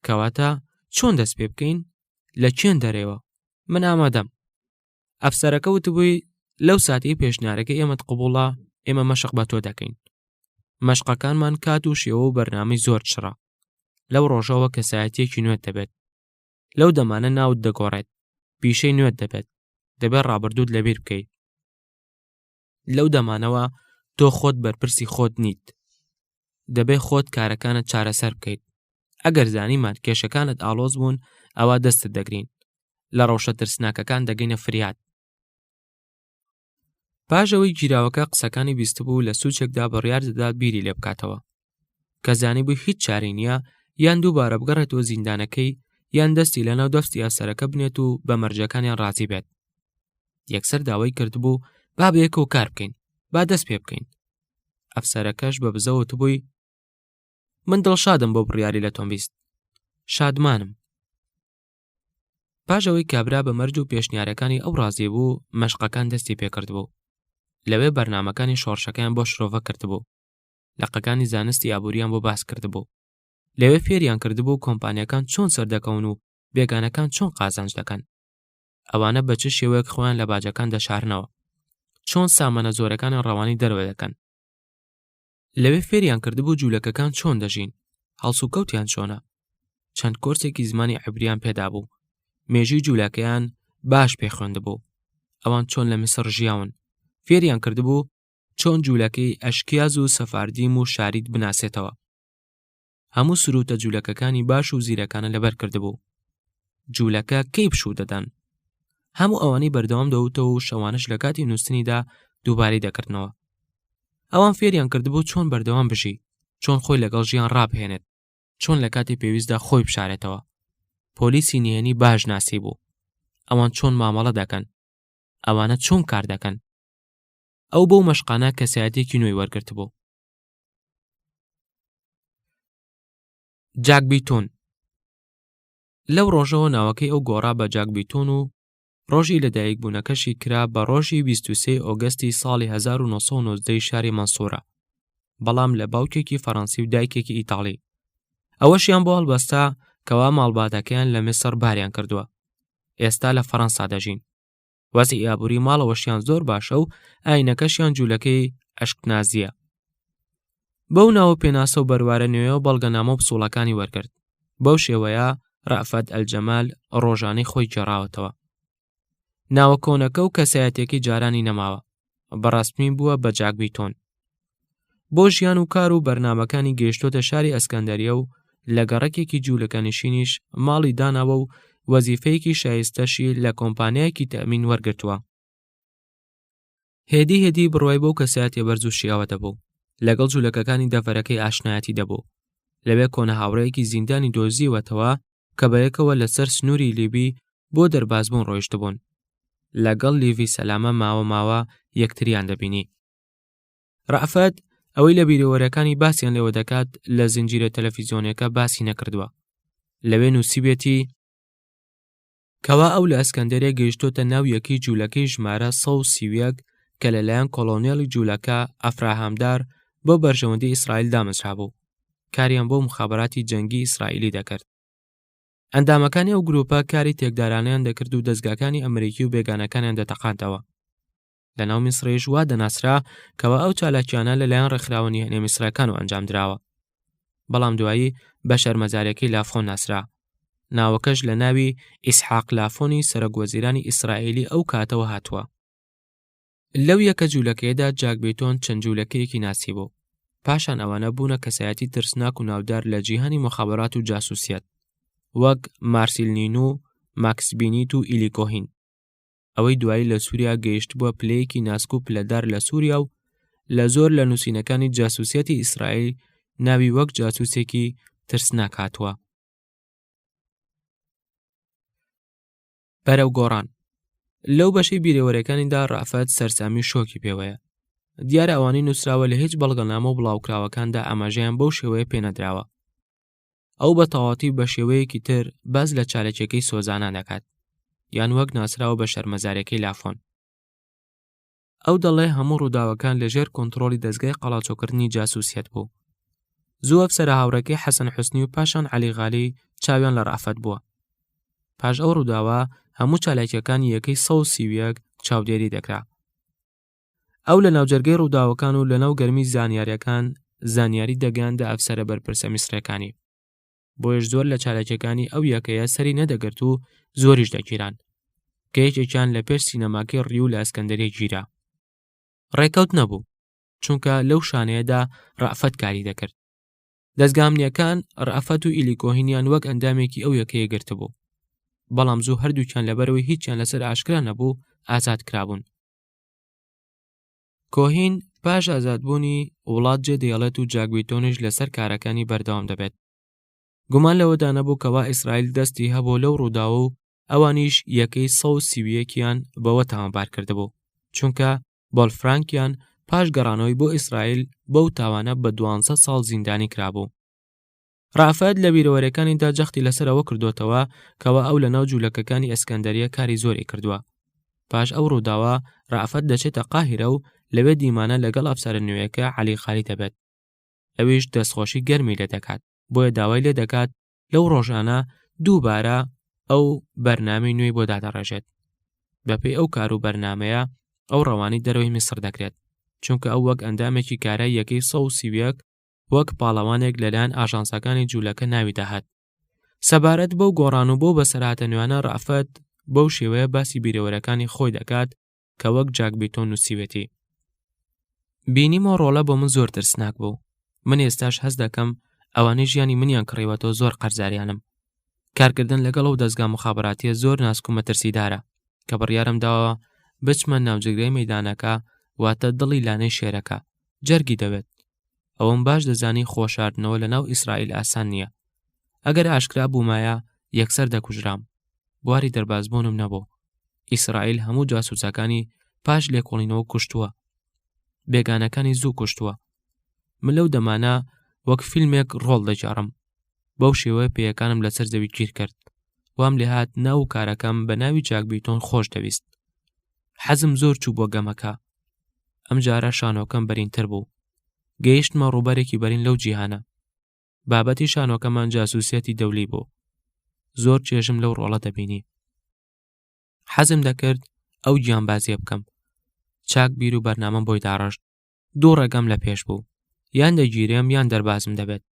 کەواتە چۆن دەست پێ بکەین لە کوێن دەرێوە من ئامادەم ئەفسەرەکە وتبووی لەو ساتی پێشنیارەکە ئێمەت قبوڵە ئێمە مەشق بە تۆ دەکەین مەشقەکانمان کات و شێوە و بەرنامەی زۆر چڕە لەو ڕۆژەوە کەسایەتیەکی نوێت دەبێت لەو دەمانە ناوت دەگۆڕێت پیشەی نوێت دەبێت دەبێت ڕابردووت لەبیر بکەیت لەو دەمانەوە تۆ خۆت بەرپرسی خۆت نیت دەبێ خۆت کارەکانت چارەسەر بکەیت ئەگەر زانیمان کێشەکانت ئاڵۆز بوون ئەوە دەستت دەگرین لە ڕەوشە ترسناکەکان دەگەینە فریاد پاش ئەوەی گیراوەکە قسەکانی بیستبوو لە سوچێکدا بڕیار دەدات بیری لێ بکاتەوە کە زانیبووی هیچ چارەی نییە یان دووبارە بگەڕێتەوە زیندانەکەی یان دەستی لەناو دەستی ئەفسەرەکە بنێت و بە مەرجەکانیان ڕازی بێت یەکسەر داوای کردبوو با بەیەکەوە کار بکەین با دەست پێ بکەین ئەفسەرەکەش بە بزەوە وتبووی من دڵشادم بۆ بڕیاری لە تۆم 20 شادمانم پاش ئەوەی کابرا بە مەرج و پێشنیارەکانی ئەو ڕازی بوو مەشقەکان دەستی پێکردبوو لەوێ بەرنامەکانی شۆڕشەکەیان بۆ شرۆڤە کردبوو لقەکانی زانستی ئابووریان بۆ باس کردبوو لەوێ فێریان کردبوو کۆمپانیەکان چۆن سەردەکەون و بێگانەکان چۆن قازانج دەکەن ئەوانە بە چ شێوەیەک خۆیان لە باجەکان دەشارنەوە چۆن سامانە زۆرەکانیان ڕەوانی دەرەوە دەکەن لەوێ فێریان کردبوو جوولەکەکان چۆن دەژین هەڵسوکەوتیان چۆنە چەند کۆرسێکی زمانی عبریان پێدابوو مێژووی جوولەکەیان باش پێ خوێندبوو ئەوان چۆن لە میسڕ ژیاون فێریان کردبوو چۆن جوولەکەی ئەشکیاز و سەفاردیم و شاریت بناسێتەوە هەموو سروتە جوولەکەکانی باش و زیرەکانە لەبەر کردبوو. جوولەکە کەی پشوو دەدەن؟ هەموو ئەوانەی بەردەوام دەوتەوە و شەوانەش لە کاتی نووستنیدا دووبارەی دەکردنەوە. ئەوان فێریان کردبوو چۆن بەردەوام بژی، چۆن خۆی لەگەڵ ژیان ڕابهێنێت، چۆن لە کاتی پێویستدا خۆی بشارێتەوە. پۆلیسی نهێنی باش ناسیبوو. ئەوان چۆن مامەڵە دەکەن؟ ئەوانە چۆن کار دەکەن؟ ئەو بەو مەشقانە کەسایەتێکی نوێی وەرگرتبوو. جاک بیتۆن لەو ڕۆژەوە ناوەکەی ئەو گۆڕا بە جاک بیتۆن و ڕۆژی لەدایکبوونەکەشی کرا بە ڕۆژی 23 ئۆگەستی ساڵی 1990 شاری مەنسوورە بەڵام لە باوکێکی فەڕەنسی و دایکێکی ئیتاڵی ئەوەشیان بۆ هەڵبەستا کەوا ماڵباتەکەیان لە میسڕ باریان کردووە ئێستا لە فەڕەنسا دەژین. وەزعی ئابووری ماڵەوەشیان زۆر باشە و ئاینەکەشیان جوولەکەی ئەشکنازییە. بەو ناو و پێناسە و بەروارە نوێیەوە بەڵگەنامە و پسوڵەکانی وەرگرت. بەو شێوەیە ڕەئفەت ئەلجەمال ڕۆژانەی خۆی گێڕاوەتەوە. ناوە کۆنەکە و کەسایەتیەکەی جارانی نەماوە. بە ڕەسمی بووە بە جاک بیتۆن. بۆ ژیان و کار و بەرنامەکانی گەیشتۆتە شاری ئەسکەندەریە و لە گەڕەکێکی جوولەکەنشینیش ماڵی داناوە و وەزیفەیەکی شایستەشی لە کۆمپانیایەکی تەئمین وەرگرتووە. هێدی هێدی بڕوای بەو کەسایەتیە بەرز و شیاوە دەبوو. لەگەڵ جوولەکەکانی دەڤەرەکەی ئاشنایەتی دەبوو. لەوێ کۆنە هاوڕێیەکی زیندانی دۆزیوەتەوە کە بەیەکەوە لەسەر سنووری لیبی بۆ دەربازبوون ڕۆیشتبوون. لەگەڵ لیڤی سەلامە ماوە ماوە یەکتریان دەبینی. ڕەئفەت ئەوەی لە بیرەوەرەکانی باسیان لێوە دەکات لە زنجیرە تەلەفیزیۆنەکە باسی نەکردووە. لەوێ نووسیویەتی کەوا ئەو لە ئەسکەندەریە گەیشتۆتە ناو یەکەی جوولەکەی ژمارە 131 کە لەلایەن کۆڵۆنێڵی جوولەکە ئەفراهام دار بۆ بەرژەوەندی ئیسرائیل دامەزرابوو. کاریان بۆ موخابەراتی جەنگی ئیسرائیلی دەکرد. ئەندامەکانی ئەو گروپە کاری تێکدارانەیان دەکرد و دەزگاکانی ئەمریکی و بێگانەکانیان دەتەقاندەوە. لەناو میسڕیش وا دەناسرا کەوا ئەو چالاکیانە لەلایەن ڕێکخراوە نهێنیە میسڕیەکانەوە ئەنجام دراوە. بەڵام دوایی بە شەرمەزاریەکەی لافۆن ناسرا. ناوەکەش لە ناوی ئیسحاق لافۆنی سەرۆک وەزیرانی ئیسرائیلی ئەو کاتەوە هاتووە. لەو یەکە جوولەکەیەدا جاک بیتۆن چەند جوولەکەیەکی ناسیبوو. پاشان ئەوانە بوونە کەسایەتی ترسناک و ناودار لە جیهانی موخابەرات و جاسوسیەت. وەک مارسیل نینو، ماکس بینیت و ئیلی کۆهین. ئەوەی دوایی لە سووریا گەیشتبووە پلەیەکی ناسک و پلەدار لە سووریا و لە زۆر لە نووسینەکانی جاسوسیەتی ئیسرائیل ناوی وەک جاسوسێکی ترسناک هاتووە. بەرەو گۆڕان لەو بەشەی بیرەوەرەکانیدا ڕافەت سەرسامی و شۆکی پێوەیە دیارە ئەوانەی نووسراوە لە هیچ بەڵگەنامە و بڵاوکراوەکاندا ئاماژەیان بەو شێوەیە پێنەدراوە ئەو بە تەواتی بە شێوەیەکی تر باس لە چالەکیەکەی سۆزانان دەکات یان وەک ناسراوە بە شەرمەزارەکەی لافۆن ئەو دەڵێ هەموو ڕووداوەکان لە ژێر کۆنتڕۆڵی دەزگای قەڵاچۆکردنی جاسوسیەت بوو. زوو ئەفسەرە هاوڕێکەی حەسەن حوسنی و پاشان عەلی غالی چاویان لە ڕەئفەت بووە. پاش ئەو ڕووداوە هەموو چالاکیەکانی یەکەی 131 چاودێری دەکرا. ئەو لە ناوجەرگەی ڕووداوەکان و لەناو گەرمی زانیاریەکان زانیاری دەگەیاندە ئەفسەرە بەرپرسە میسرەکانی. بۆیەش زۆر لە چالاکیەکانی ئەو یەکەیە سەری نەدەگرت و زۆریش دەگیران کە یەکێکیان لە پێش سینەماکەی ڕیو لە ئەسکەندەریە گیرا ڕێکەوت نەبوو چونکە لەو شانەیەدا ڕەئفەت کاری دەکرد دەزگا ئەمنیەکان ڕەئفەت و ئیلی کۆهینیان وەک ئەندامێکی ئەو یەکەیە گرتبوو بەڵام زوو هەردووکیان لەبەرەوەی هیچیان لەسەر ئاشکرا نەبوو ئازاد کرابوون کۆهین پاش ئازادبوونی وڵات جێ دێڵێت و جاک بیتۆنیش لەسەر کارەکانی بەردەوام دەبێت. گومان لەوەدا نەبوو کەوا ئیسرائیل دەستی هەبوو لەو ڕووداوە و ئەوانیش یەکەی 131 یان بەوە تاوانبار کردبوو چونکە بۆل فرانکیان پاش گەڕانەوەی بۆ ئیسرائیل بەو تاوانە بە دوانزە ساڵ زیندانی کرابوو. ڕەئفەت لە بیرەوەریەکانیدا جەختی لەسەر ئەوە کردۆتەوە کەوا ئەو لەناو جوولەکەکانی ئەسکەندەریە کاری زۆری کردووە. پاش ئەو ڕووداوە ڕەئفەت دەچێتە قاهیرە و لەوێ دیمانە لەگەڵ ئەفسەرە نوێیەکە عەلی خالی دەبێت. ئەویش دەستخۆشی گەرمی لێ دەکات بۆیە داوای لێ دەکات لەو ڕۆژانە دووبارە ئەو بەرنامەی نوێی بۆ دادەڕێژێت. بەپێی ئەو کار و بەرنامەیە ئەو ڕەوانەی دەرەوەی میسڕ دەکرێت چونکە ئەو وەک ئەندامێکی کارای یەکەی 131 وەک پاڵەوانێک لەلایەن ئاژانسەکانی جوولەکە ناوی دەهات. سەبارەت بەو گۆڕان و بەو بەسەرهاتە نوێیانە ڕەئفەت بەو شێوەیە باسی بیرەوەرەکانی خۆی دەکات کە وەک جاک بیتۆن نووسیوێتی. بینیم ئەو ڕۆڵە بۆ من زۆر ترسناک بوو. من ئێستاش هەست دەکەم ئەوانەی ژیانی منیان کڕیوەتەوە زۆر قەرزاریانم. کارکردن لەگەڵ ئەو دەزگا موخابەراتییە زۆر ناسک و مەترسیدارە کە بڕیارم داوە بچمە ناوجەرگەی مەیدانەکە واتە دڵی لانەی شێرەکە جەرگی دەوێت. ئەوەم باش دەزانی خۆشاردنەوە لە ناو ئیسرائیل ئاسان نییە. ئەگەر ئاشکرا بوومایە یەکسەر دەکوژرام. بواری دەربازبوونم نەبوو. ئیسرائیل هەموو جاسوسەکانی پاش لێکۆڵینەوە کوشتووە. بێگانەکانی زوو کوشتووە. من لەو دەمانە وەک فیلمێک ڕۆڵ دەگێڕم. بەو شێوەیە پێیەکانم لەسەر زەوی گیر کرد. وام لێهات ناو و کارەکەم بە ناوی جاک بیتۆن خۆش دەویست. حەزم زۆر چوو بۆ گەمەکە. ئەم جارە شانۆکەم بەرینتر بوو. گەیشتمە ڕووبەرێکی بەرین لەو جیهانە. بابەتی شانۆکەمان جاسوسیەتی دەولی بوو. زۆر چێژم لەو ڕۆڵە دەبینی. حەزم دەکرد. ئەو گیانبازیە بکەم. چاک بیر و بەرنامەم بۆی داڕشت. دوو ڕێگەم لە پێش بوو. یان دەگیرێم یان دەربازم دەبێت.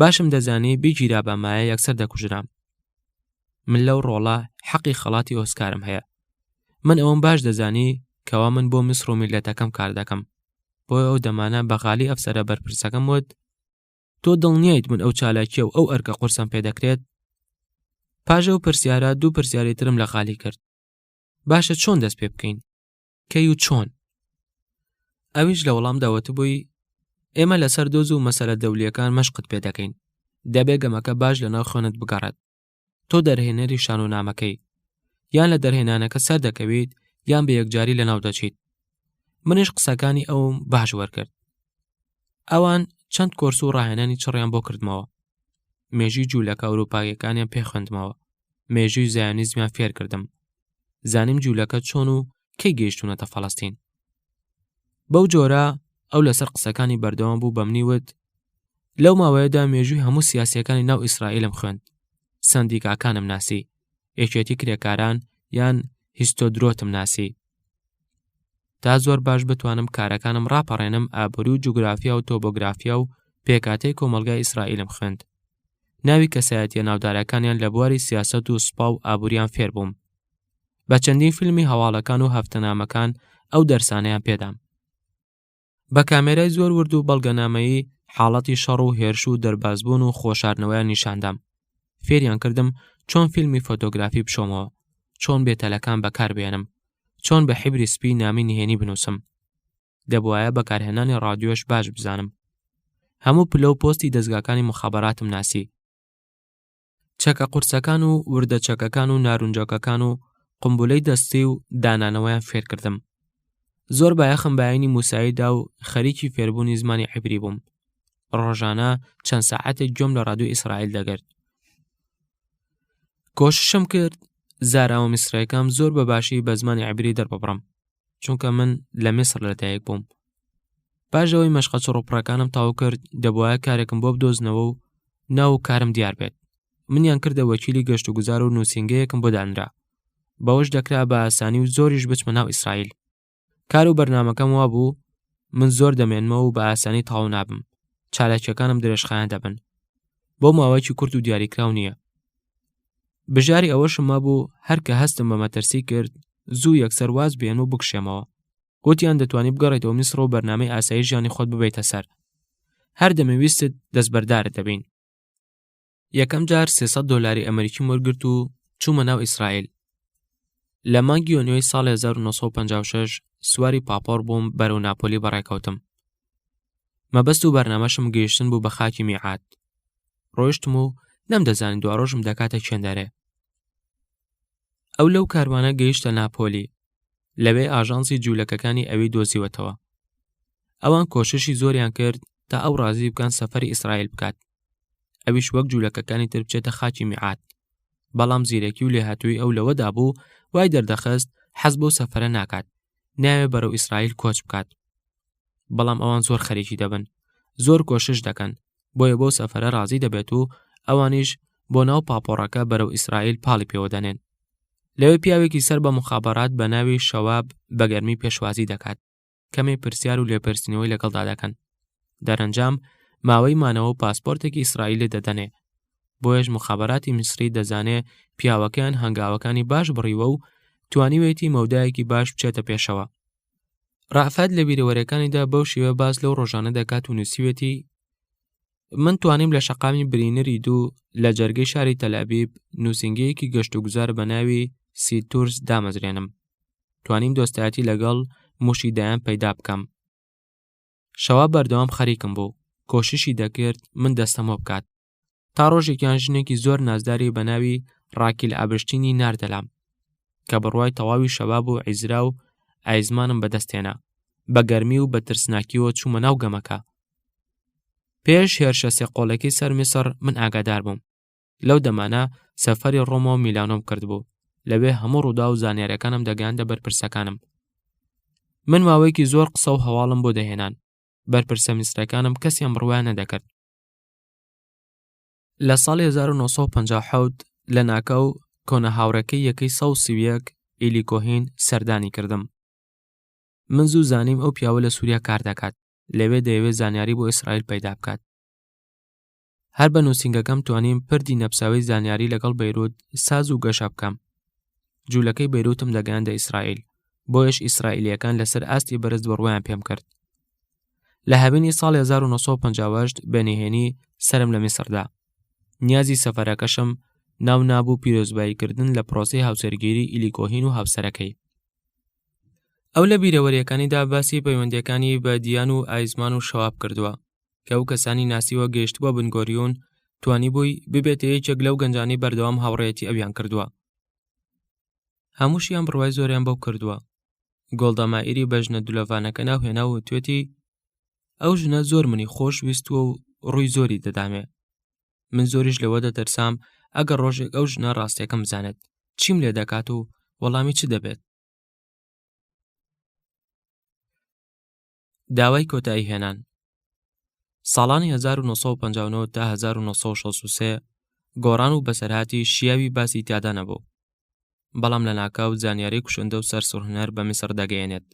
باشم دەزانی بگیرابامایە یەکسەر دەکوژرام. من لەو ڕۆڵە حەقی خەڵاتی ئۆسکارم هەیە. من ئەوەم باش دەزانی کەوا من بۆ میسر و میللەتەکەم کار دەکەم. بۆیە ئەو دەمانە بە غالی ئەفسەرە بەرپرسەکەم وت، تۆ دڵنیایت من ئەو چالاکیە و ئەو ئەرکە قورسەم پێ دەکرێت؟ پاش ئەو پرسیارە دوو پرسیاری ترم لە غالی کرد. باشە چۆن دەست پێ بکەین؟ کەی و چۆن؟ ئەویش لە وەڵامدا وتبووی، ئێمە لەسەر دۆز و مەسەلە دەولییەکان مەشقت پێ دەکەین. دەبێ گەمەکە باش لەناو خوێنت بگەڕێت. تۆ دەرهێنەری شانۆنامەکەی. یان لە دەرهێنانەکە سەردەکەویت یان بە یەکجاری لەناو دەچیت. منیش قسەکانی ئەوم باش وەرگرت. ئەوان چەند کۆرس و ڕاهێنانی چڕیان بۆ کردمەوە. مێژووی جوولەکە ئەوروپاییەکانیان پێ خوێندمەوە. مێژووی زایۆنیزمیان فێر کردم. زانیم جوولەکە چۆن و کەی گەیشتوونەتە فەڵەستین. بەو جۆرە ئەو لەسەر قسەکانی بەردەوام بوو بەمنی وت لەو ماوەیەدا مێژووی هەموو سیاسیەکانی ناو ئیسرائیلم خوێند سەندیکاکانم ناسی یەکێتی کرێکاران یان هیستۆدرۆتم ناسی تا زۆر باش بتوانم کارەکانم ڕاپەڕێنم ئابووری و جوگرافیا و تۆبۆگرافیا و پێکاتەی کۆمەڵگای ئیسرائیلم خوێند ناوی کەسایەتیە ناودارەکانیان لە بواری سیاسەت و سوپا و ئابووریان فێر بووم. بە چەندین فیلمی هەواڵەکان و هەفتەنامەکان ئەو دەرسانەیان پێدام. بە کامێرای زۆر ورد و بەڵگەنامەیی حاڵەتی شەڕ و هێرش و دەربازبوون و خۆشاردنەوەیان نیشاندام. فێریان کردم چۆن فیلمی فۆتۆگرافی بشۆمەوە، چۆن بێتەلەکان بەکاربهێنم، چۆن بە حیبری سپی نامی نهێنی بنووسم. دەبوایە بەکارهێنانی ڕادیۆش باش بزانم. هەموو پلە و پۆستی دەزگاکانی موخابەراتم ناسی. چەکە قورسەکان و وردە چەکەکان و نارونجەکەکان و قومبولەی دەستی و دانانەوەیان فێرکردم. زۆر بایەخم بە ئاینی موسایی دا و خەریکی فێربوونی زمانی عیبری بووم. ڕۆژانە چەند ساعەتێک گوێم لە ڕادیۆی ئیسرائیل دەگرت. کۆششم کرد زاراوە میسرەکەم زۆر بە باشی بە زمانی عیبری دەرببڕم. چونکە من لە میسر لەدایک بووم پاش ئەوەی مەشقە چڕوپڕەکانم تەواو کرد دەبواە کارێکم بۆ بدۆزنەوە و ناو و کارم دیار بێت منیان کردە وەکیلی گەشت و گوزار و نووسینگەیەکم بۆ دانرا بەوەش دەکرا بە ئاسانی و زۆریش بچمە ناو ئیسرائیل کار و بەرنمەکەم وابوو من زۆر دەمێنمەوە و بە ئاسانی تەواو نابم چالاکیەکانم درێژخایەن دەبن بۆ ماوەیەکی کورت و دیاریکراو نییە بژاری ئەوەشم مابوو هەر کە هەستم بە مەترسی کرد زوو یەکسەر واز بێن و بکشێمەوە گوتیان دەتوانی بگەڕێتەوە میسر و بەرنامەی ئاسایی ژیانی خۆت ببیتە سەر هەر دەمێ ویستت دەستبەردارت دەبین یەکەم جار 300 دۆلاری ئەمریکیم وەرگرت و چوومە ناو ئیسرائیل لە مانگی یۆنیۆی ساڵ 1956 سواری پاپۆڕ بووم بەرەو ناپۆلی بەڕێکەوتم مەبەست و بەرنامەشم گەیشتن بوو بە خاکی میعاد ڕۆیشتم و نەمدەزانی دواڕۆژم دەکاتە کوێندەرێ ئەو لەو کاروانە گەیشتە ناپۆلی لەوێ ئاژانسی جوولەکەکانی ئەوی دۆزیوەتەوە ئەوان کۆششی زۆریان کرد تا ئەو ڕازی بکەن سەفەری ئیسرائیل بکات ئەویش وەک جوولەکەکانی تر بچێتە خاکی میعاد بەڵام زیرەکی و لێهاتووی ئەو لەوەدا بوو وای دەردەخست حەز بەو سەفەرە ناکات ناوێ بەرەو ئیسرائیل کۆچ بکات بەڵام ئەوان زۆر خەریکی دەبن زۆر کۆشش دەکەن بۆیە بەو سەفەرە ڕازی دەبێت و ئەوانیش بۆ ناو پاپۆڕەکە بەرەو ئیسرائیل پاڵی پێوە دەنێن لەوێ پیاوێکی سەر بە مخابرات بە ناوی شەواب بە گەرمی پێشوازی دەکات کەمێ پرسیار و لێپرسینەوەی لەگەڵدا دەکەن دەرەنجام ماوەی مانەوە و پاسپۆرتێکی ئیسرائیلی دەدەنێ بۆیەش مخابراتی میسری دەزانێ پیاوەکەیان هەنگاوەکانی باش بڕیوە و توانیوێتی مەودایەکی باش بچێتە پێشەوە ڕەئفەت لە بیرەوەریەکانیدا بەو شێوە باس لەو ڕۆژانە دەکات و نووسیوێتی من توانیم لە شەقامی برینەری دوو لە جەرگەی شاری تەلئەبیب نووسینگەیەکی گەشتوگوزار بە ناوی سیتورس دامەزرێنم توانیم دۆستایەتی لەگەڵ موشی دایان پەیدا بکەم شەوا بەردەوام خەریکم بوو کۆششی دەکرد من دەستەمۆ بکات تا ڕۆژێکیان ژنێکی زۆر نازداری بە ناوی ڕاکیل ئابشتینی ناردەلام کە بڕوای تەواوی شەباب و عیزرا و ئایزمانم بەدەستێنا بە گەرمی و بە ترسناکیەوە چوومە ناو گەمەکە پێش هێرشە سێقۆڵەکەی سەر میسڕ من ئاگادار بووم لەو دەمانە سەفەری ڕۆما و میلانۆم کردبوو لەوێ هەموو ڕوودا و زانیارەکانم دەگەیاندە بەرپرسەکانم من ماوەیەکی زۆر قسە و هەواڵم بۆ دەهێنان بەرپرسە میسرەکانم کەسیان بڕوایان نەدەکرد لە ساڵی 1957 لە ناکاو کۆنە هاوڕێکەی یەکەی 131 ئیلی کۆهین سەردانی کردم. من زوو زانیم ئەو پیاوە لە سووریا کار دەکات، لەوێ دەیەوێت زانیاری بۆ ئیسرائیل پەیدا بکات. هەر بە نووسینگەکەم توانیم پردی نەپساوی زانیاری لەگەڵ بەیروت ساز و گەشە بکەم. جوولەکەی بەیروتم دەگەیاندە ئیسرائیل، بۆیەش ئیسرائیلییەکان لەسەر ئاستی بەرز بڕوایان پێم کرد. لە هاوینی ساڵی 1958 بە نهێنی سەرم لە میسر دا. نیازی سەفەرەکەشم ناو نابوو پیرۆزباییکردن لە پرۆسەی هاوسەرگیری ئیلی کۆهین و هاوسەرەکەی. ئەو لە بیرەوەرییەکانیدا باسی پەیوەندییەکانی بە دیان و ئایزمان و شەواب کردووە. کە ئەو کەسانی ناسیوە گەیشتبووە بنگۆریون توانیبووی ببێتە یەکێک لەو گەنجانەی بەردەوام هاوڕێیەتی ئەویان کردووە. هەمووشیان بڕوای زۆریان بەو کردووە. گۆڵدا مائیری بە ژنە دولەڤانەکە ناو هێنا و وتوێتی ئەو ژنە زۆر منی خۆش ویستووە و ڕووی زۆری دەدامێ. من زۆریش لەوە دەترسام ئەگەر ڕۆژێک ئەو ژنە ڕاستیەکەم بزانێت چیم لێ دەکات و وەڵامی چ دەبێت. داوای کۆتایی هێنان ساڵانی 1959 تا 1963 گۆڕان و بەسەرهاتی شیاوی باسی تیادا نەبوو بەڵام لە ناکاو زانیاری کوشندە و سەرسوڕهێنەر بە میسر دەگەیەنێت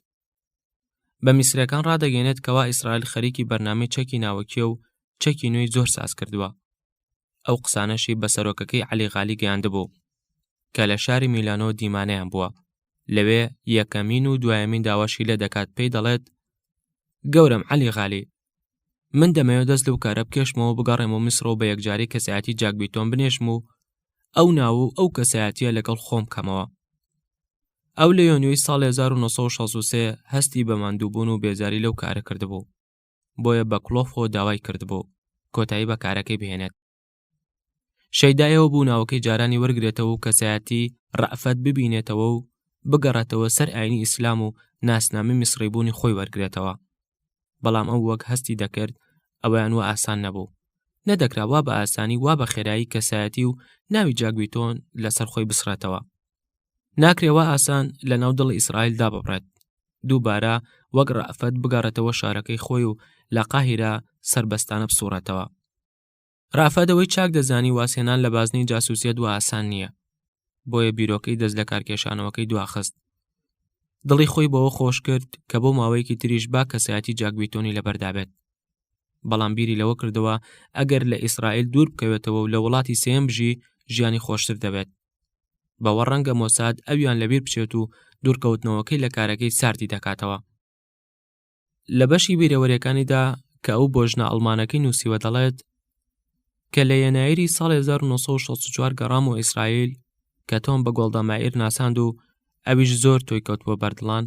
بە میسرەکان ڕادەگەێنێت کەوا ئیسرائیل خەریکی بەرنامەی چەکی ناوەکیە و چەکی نوێی زۆر ساز کردووە ئەو قسانەشی بە سەرۆکەکەی عەلی غالی گەیاندبوو کە لە شاری میلانۆ دیمانەیان بووە لەوێ یەکەمین و دوایەمین داواشی لێ دەکات پێی دەڵێت گەورەم عەلی غالی من دەمەوێت دەست لەو کارە بکێشمەوە بگەڕێمەوە میسرەوە بە یەکجاری کەسایەتی جاک بیتۆن بنێژم و ئەو ناو و ئەو کەسایەتیە لەگەڵ خۆم کەمەوە ئەو لە یۆنیۆی ساڵ 1963 هەستی بە ماندووبوون و بێزاری لەو کارە کردبوو بۆیە بە کڵۆفەوە داوای کردبوو کۆتایی بە کارەکەی بهێنێت شەیدایەوە بوو ناوەکەی جارانی وەرگرێتەوە و کەسایەتی ڕەئفەت ببینێتەوە و بگەڕێتەوە سەر ئاینی ئیسلام و ناسنامەی میسڕیبوونی خۆی وەرگرێتەوە بەڵام ئەو وەک هەستی دەکرد ئەوەیان وا ئاسان نەبوو نەدەکرا وا بە ئاسانی وا بە خێرایی کەسایەتی و ناوی جاگویتۆن لەسەر خۆی بسڕێتەوە ناکرێ وا ئاسان لە ناو دڵی ئیسرائیل داببڕێت دووبارە وەک ڕەئفەت بگەڕێتەوە شارەکەی خۆی و لە قاهیرە سەربەستانە بسوڕێتەوە ڕافەت ئەوەی چاک دەزانی وازهێنان لە بازنەی جاسوسیەت وا ئاسان نییە بۆیە بیرۆکەی دەست لە کارکێشانەوەکەی دواخست دڵی خۆی بەوە خۆش کرد کە بۆ ماوەیەکی تریش با کەسایەتی جاکبیتۆنی لەبەردا بێت بەڵام بیری لەوە کردەوە ئەگەر لە ئیسرائیل دوور بکەوێتەوە و لە وڵاتی سێم بژی ژیانی خۆشتر دەبێت بەوە ڕەنگە مۆساد ئەویان لەبیر بچێت و دوورکەوتنەوەکەی لە کارەکەی ساردی دەکاتەوە لە بەشی بیرەوەریەکانیدا کە ئەو بۆ ژنە ئەڵمانەکەی نووسیوە دەڵێت کە لە یەنایری ساڵ 1964 گەڕامەوە ئیسرائیل کە تۆم بە گۆڵدا مائیر ناساند و ئەویش زۆر تۆی کەوتبووە بەردڵان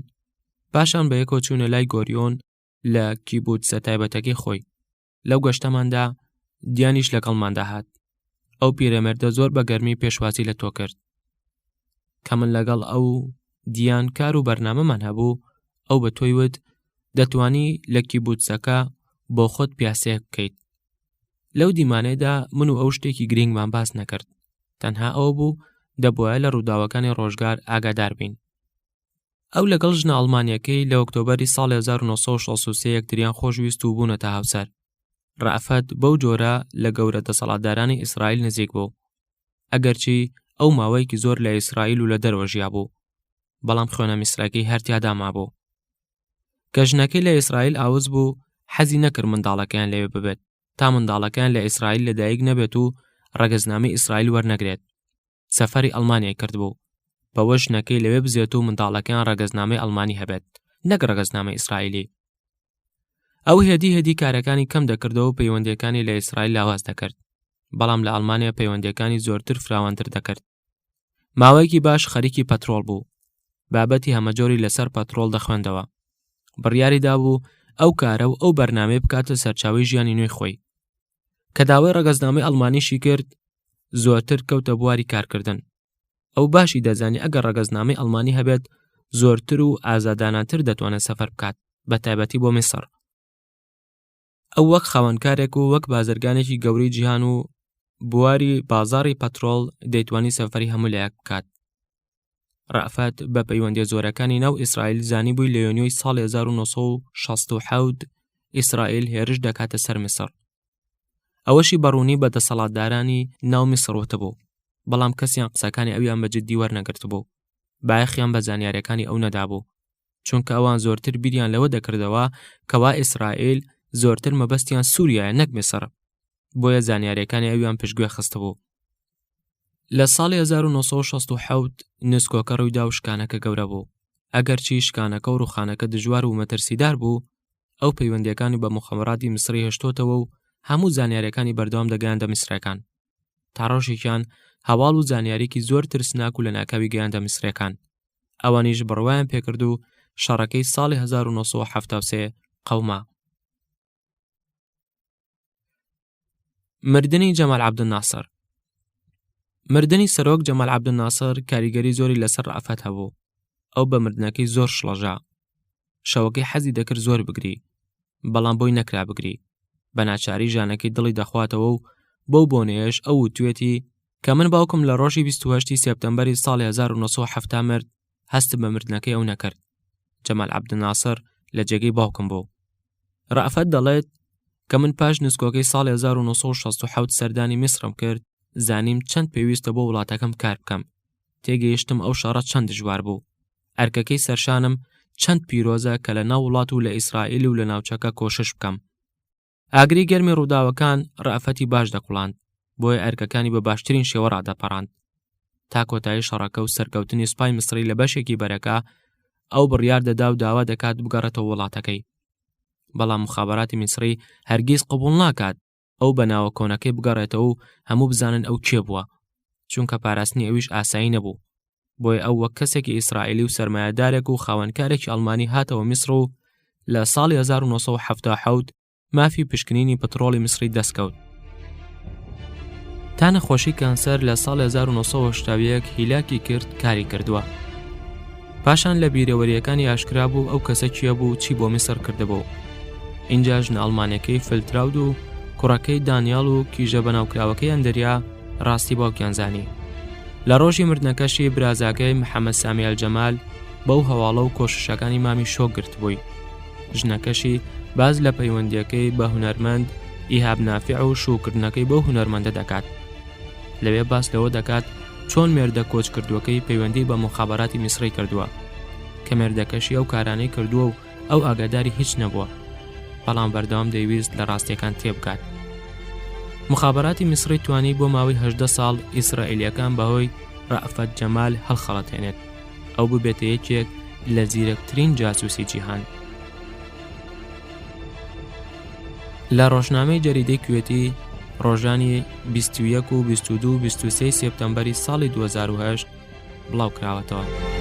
پاشان بە یەکەوە چوونە لای گۆریۆن لە کیبوتسە تایبەتەکەی خۆی لەو گەشتەماندا دیانیش لەگەڵماندا هات ئەو پیرەمێردە زۆر بە گەرمی پێشوازی لە تۆ کرد کە من لەگەڵ ئەو دیان کار و بەرنامەمان هەبوو ئەو بە تۆی وت دەتوانی لە کیبوتسەکە بۆ خۆت پیاسەیەک بکەیت لەو دیمانەیەدا من و ئەو شتێکی گرنگمان باس نەکرد تەنها ئەوە بوو دەبواە لە ڕووداوەکانی ڕۆژگار ئاگادار بین ئەو لەگەڵ ژنە ئەڵمانیەکەی لە ئۆکتۆبەری ساڵی 1963 یەکتریان خۆشویست و بوونەتە هاوسەر. ڕەئفەت بەو جۆرە لە گەورە دەسەڵاتدارانی ئیسرائیل نزیک بوو. ئەگەرچی ئەو ماوەیەکی زۆر لە ئیسرائیل و لە دەرەوە ژیابوو، بەڵام خوێنە میسرەکەی هەر تیادا مابوو. کە ژنەکەی لە ئیسرائیل ئاوس بوو، حەزی نەکرد منداڵەکەیان لەوێ ببێت، تا منداڵەکەیان لە ئیسرائیل لەدایک نەبێت و ڕەگەزنامەی ئیسرائیل وەرنەگرێت. سەفەری ئەڵمانیای کردبوو بەوە ژنەکەی لەوێ بزێت و منداڵەکەیان ڕەگەزنامەی ئەڵمانی هەبێت نەک ڕەگەزنامەی ئیسرائیلی ئەو هێدی هێدی کارەکانی کەم دەکردەوە و پەیوەندیەکانی لە ئیسرائیل لاواز دەکرد بەڵام لە ئەڵمانیا پەیوەندیەکانی زۆرتر فراوانتر دەکرد ماوەیەکی باش خەریکی پەترۆڵ بوو بابەتی هەمەجۆری لەسەر پەترۆڵ دەخوێندەوە بڕیاری دابوو ئەو کارە و ئەو بەرنامەی بکاتە سەرچاوی ژیانی نوێی خۆی کە داوای ڕەگەزنامەی ئەڵمانیشی کرد زۆرتر کەوتە بواری کارکردن ئەو باشی دەزانی ئەگەر ڕەگەزنامەی ئەڵمانی هەبێت زۆرتر و ئازاداناتر دەتوانێت سەفەر بکات بە تایبەتی بۆ میسڕ ئەو وەک خاوەنکارێک و وەک بازرگانێکی گەورەی جیهان و بواری بازاری پەترۆڵ دەیتوانی سەفەری هەموو لایەک بکات ڕەئفەت بە پەیوەندیە زۆرەکانی ناو ئیسرائیل زانیبووی لە یۆنیۆی ساڵی 1967 ئیسرائیل هێرش دەکاتە سەر میسڕ ئەوەشی بەڕوونی بە دەسەڵاتدارانی ناو میسڕ وتبوو بەڵام کەسیان قسەکانی ئەویان بە جددی وەرنەگرتبوو. بایەخیان بە زانیاریەکانی ئەو نەدابوو چونکە ئەوان زۆرتر بیریان لەوە دەکردەوە کەوا ئیسرائیل زۆرتر مەبەستیان سووریایە نەک میسر بۆیە زانیاریەکانی ئەویان پشتگوێ خستبوو لە ساڵی 1967 نسکۆکە ڕوویدا و شکانەکە گەورە بوو ئەگەرچی شکانەکە و ڕوخانەکە دژوار و مەترسیدار بوو ئەو پەیوەندیەکانی بە مخابراتی میسری هێشتۆتەوە و هەموو زانیاریەکانی بەردەوام دەگەیاندە میسرەکان تا ڕۆژێکیان هەواڵ و زانیاریکی زۆر ترسناک و لەناکاوی گەیاندە میسرەکان ئەوانیش بڕوایان پێکرد و شەڕەکەی ساڵی 1973 قەوما. مردنی جەمال عەبدولناسر مردنی سەرۆک جەمال عەبدولناسر کاریگەری زۆری لەسەر ڕەئفەت هەبوو ئەو بە مردنەکەی زۆر شڵەژا شەوەکەی حەزی دەکرد زۆر بگری بەڵام بۆی نەکرا بگری بە ناچاری ژانەکەی دڵی دەخواتەوە و بەو بۆنەیەش ئەو وتوێتی کە من باوکم لە ڕۆژی 28 سێپتەمبەری ساڵی 1970 مرد هەستم بە مردنەکەی ئەو نەکرد جەمال عەبدولناسر لە جێگەی باوکم بوو ڕەئفەت دەڵێت کە من پاش نسکۆکەی ساڵی 1967 سەردانی میسرم کرد زانیم چەند پێویستە بۆ وڵاتەکەم کار بکەم تێگەیشتم ئەو شەڕە چەند دژوار بوو ئەرکەکەی سەرشانم چەند پیرۆزە کە لە ناو وڵات و لە ئیسرائیل و لە ناوچەکە کۆشش بکەم ئاگری گەرمی ڕووداوەکان ڕەئفەتی باش دەکوڵاند، بۆیە ئەرکەکانی بە باشترین شێوە ڕادەپەڕاند. تا کۆتایی شەڕەکە و سەرکەوتنی سوپای میسری لە بەشێکی بەرەکە، ئەو بڕیار دەدا و داوا دەکات بگەڕێتەوە وڵاتەکەی. بەڵام موخابەراتی میسری هەرگیز قبوڵ ناکات ئەو بە ناوە کۆنەکەی بگەڕێتەوە و هەموو بزانن ئەو کێ بووە، چونکە پاراستنی ئەویش ئاسایی نەبوو. بۆیە ئەو وەک کەسێکی ئیسرائیلی و سەرمایەدارێک و خاوەنکارێکی ئەڵمانی هاتەوە میسر و لە ساڵی 1977 مافی پشکنینی پترۆڵی میسری دەستکەوت. تا نەخۆشی کانسەر لە ساڵی 1981 هیلاکی کرد کاری کردووە. پاشان لە بیرەوەریەکانی ئاشکرا بوو ئەو کەسە کێ بوو چی بۆ میسر کردبوو. ئینجا ژنە ئەڵمانەکەی فلتراود و کوڕەکەی دانیال و کیژە بەناوکراوەکەی ئەندریا ڕاستی باوکیان زانی. لە ڕۆژی مردنەکەشی برازاکەی محەمەد سامی ئەلجەمال بەو هەواڵە و کۆششەکانی مامی شۆک گرتبووی. ژنەکەشی باس لە پەیوەندییەکەی بە هونەرمەند ئیهاب نافع و شووکردنەکەی بەو هونەرمەندە دەکات. لەوێ باس لەوە دەکات چۆن مێردە کۆچکردووەکەی پەیوەندی بە موخابەراتی میسری کردووە، کە مێردەکەشی ئەو کارانەی کردووە و ئەو ئاگاداری هیچ نەبووە بەڵام بەردەوام دەیویست لە ڕاستیەکان تێبگات مخابراتی میسری توانی بۆ ماوەی هەدە ساڵ ئیسرائیلیەکان بەهۆی ڕەفەت جەمال هەڵخەڵەتێنێت ئەو ببێتە یەکێک لە زیرەکترین جاسوسی جیهان لە ڕۆژنامەی جەریدەی کوێتی ڕۆژانی 21 و 22 و 23 سێپتەمبەری ساڵی 2010 بڵاو کراوەتەوە.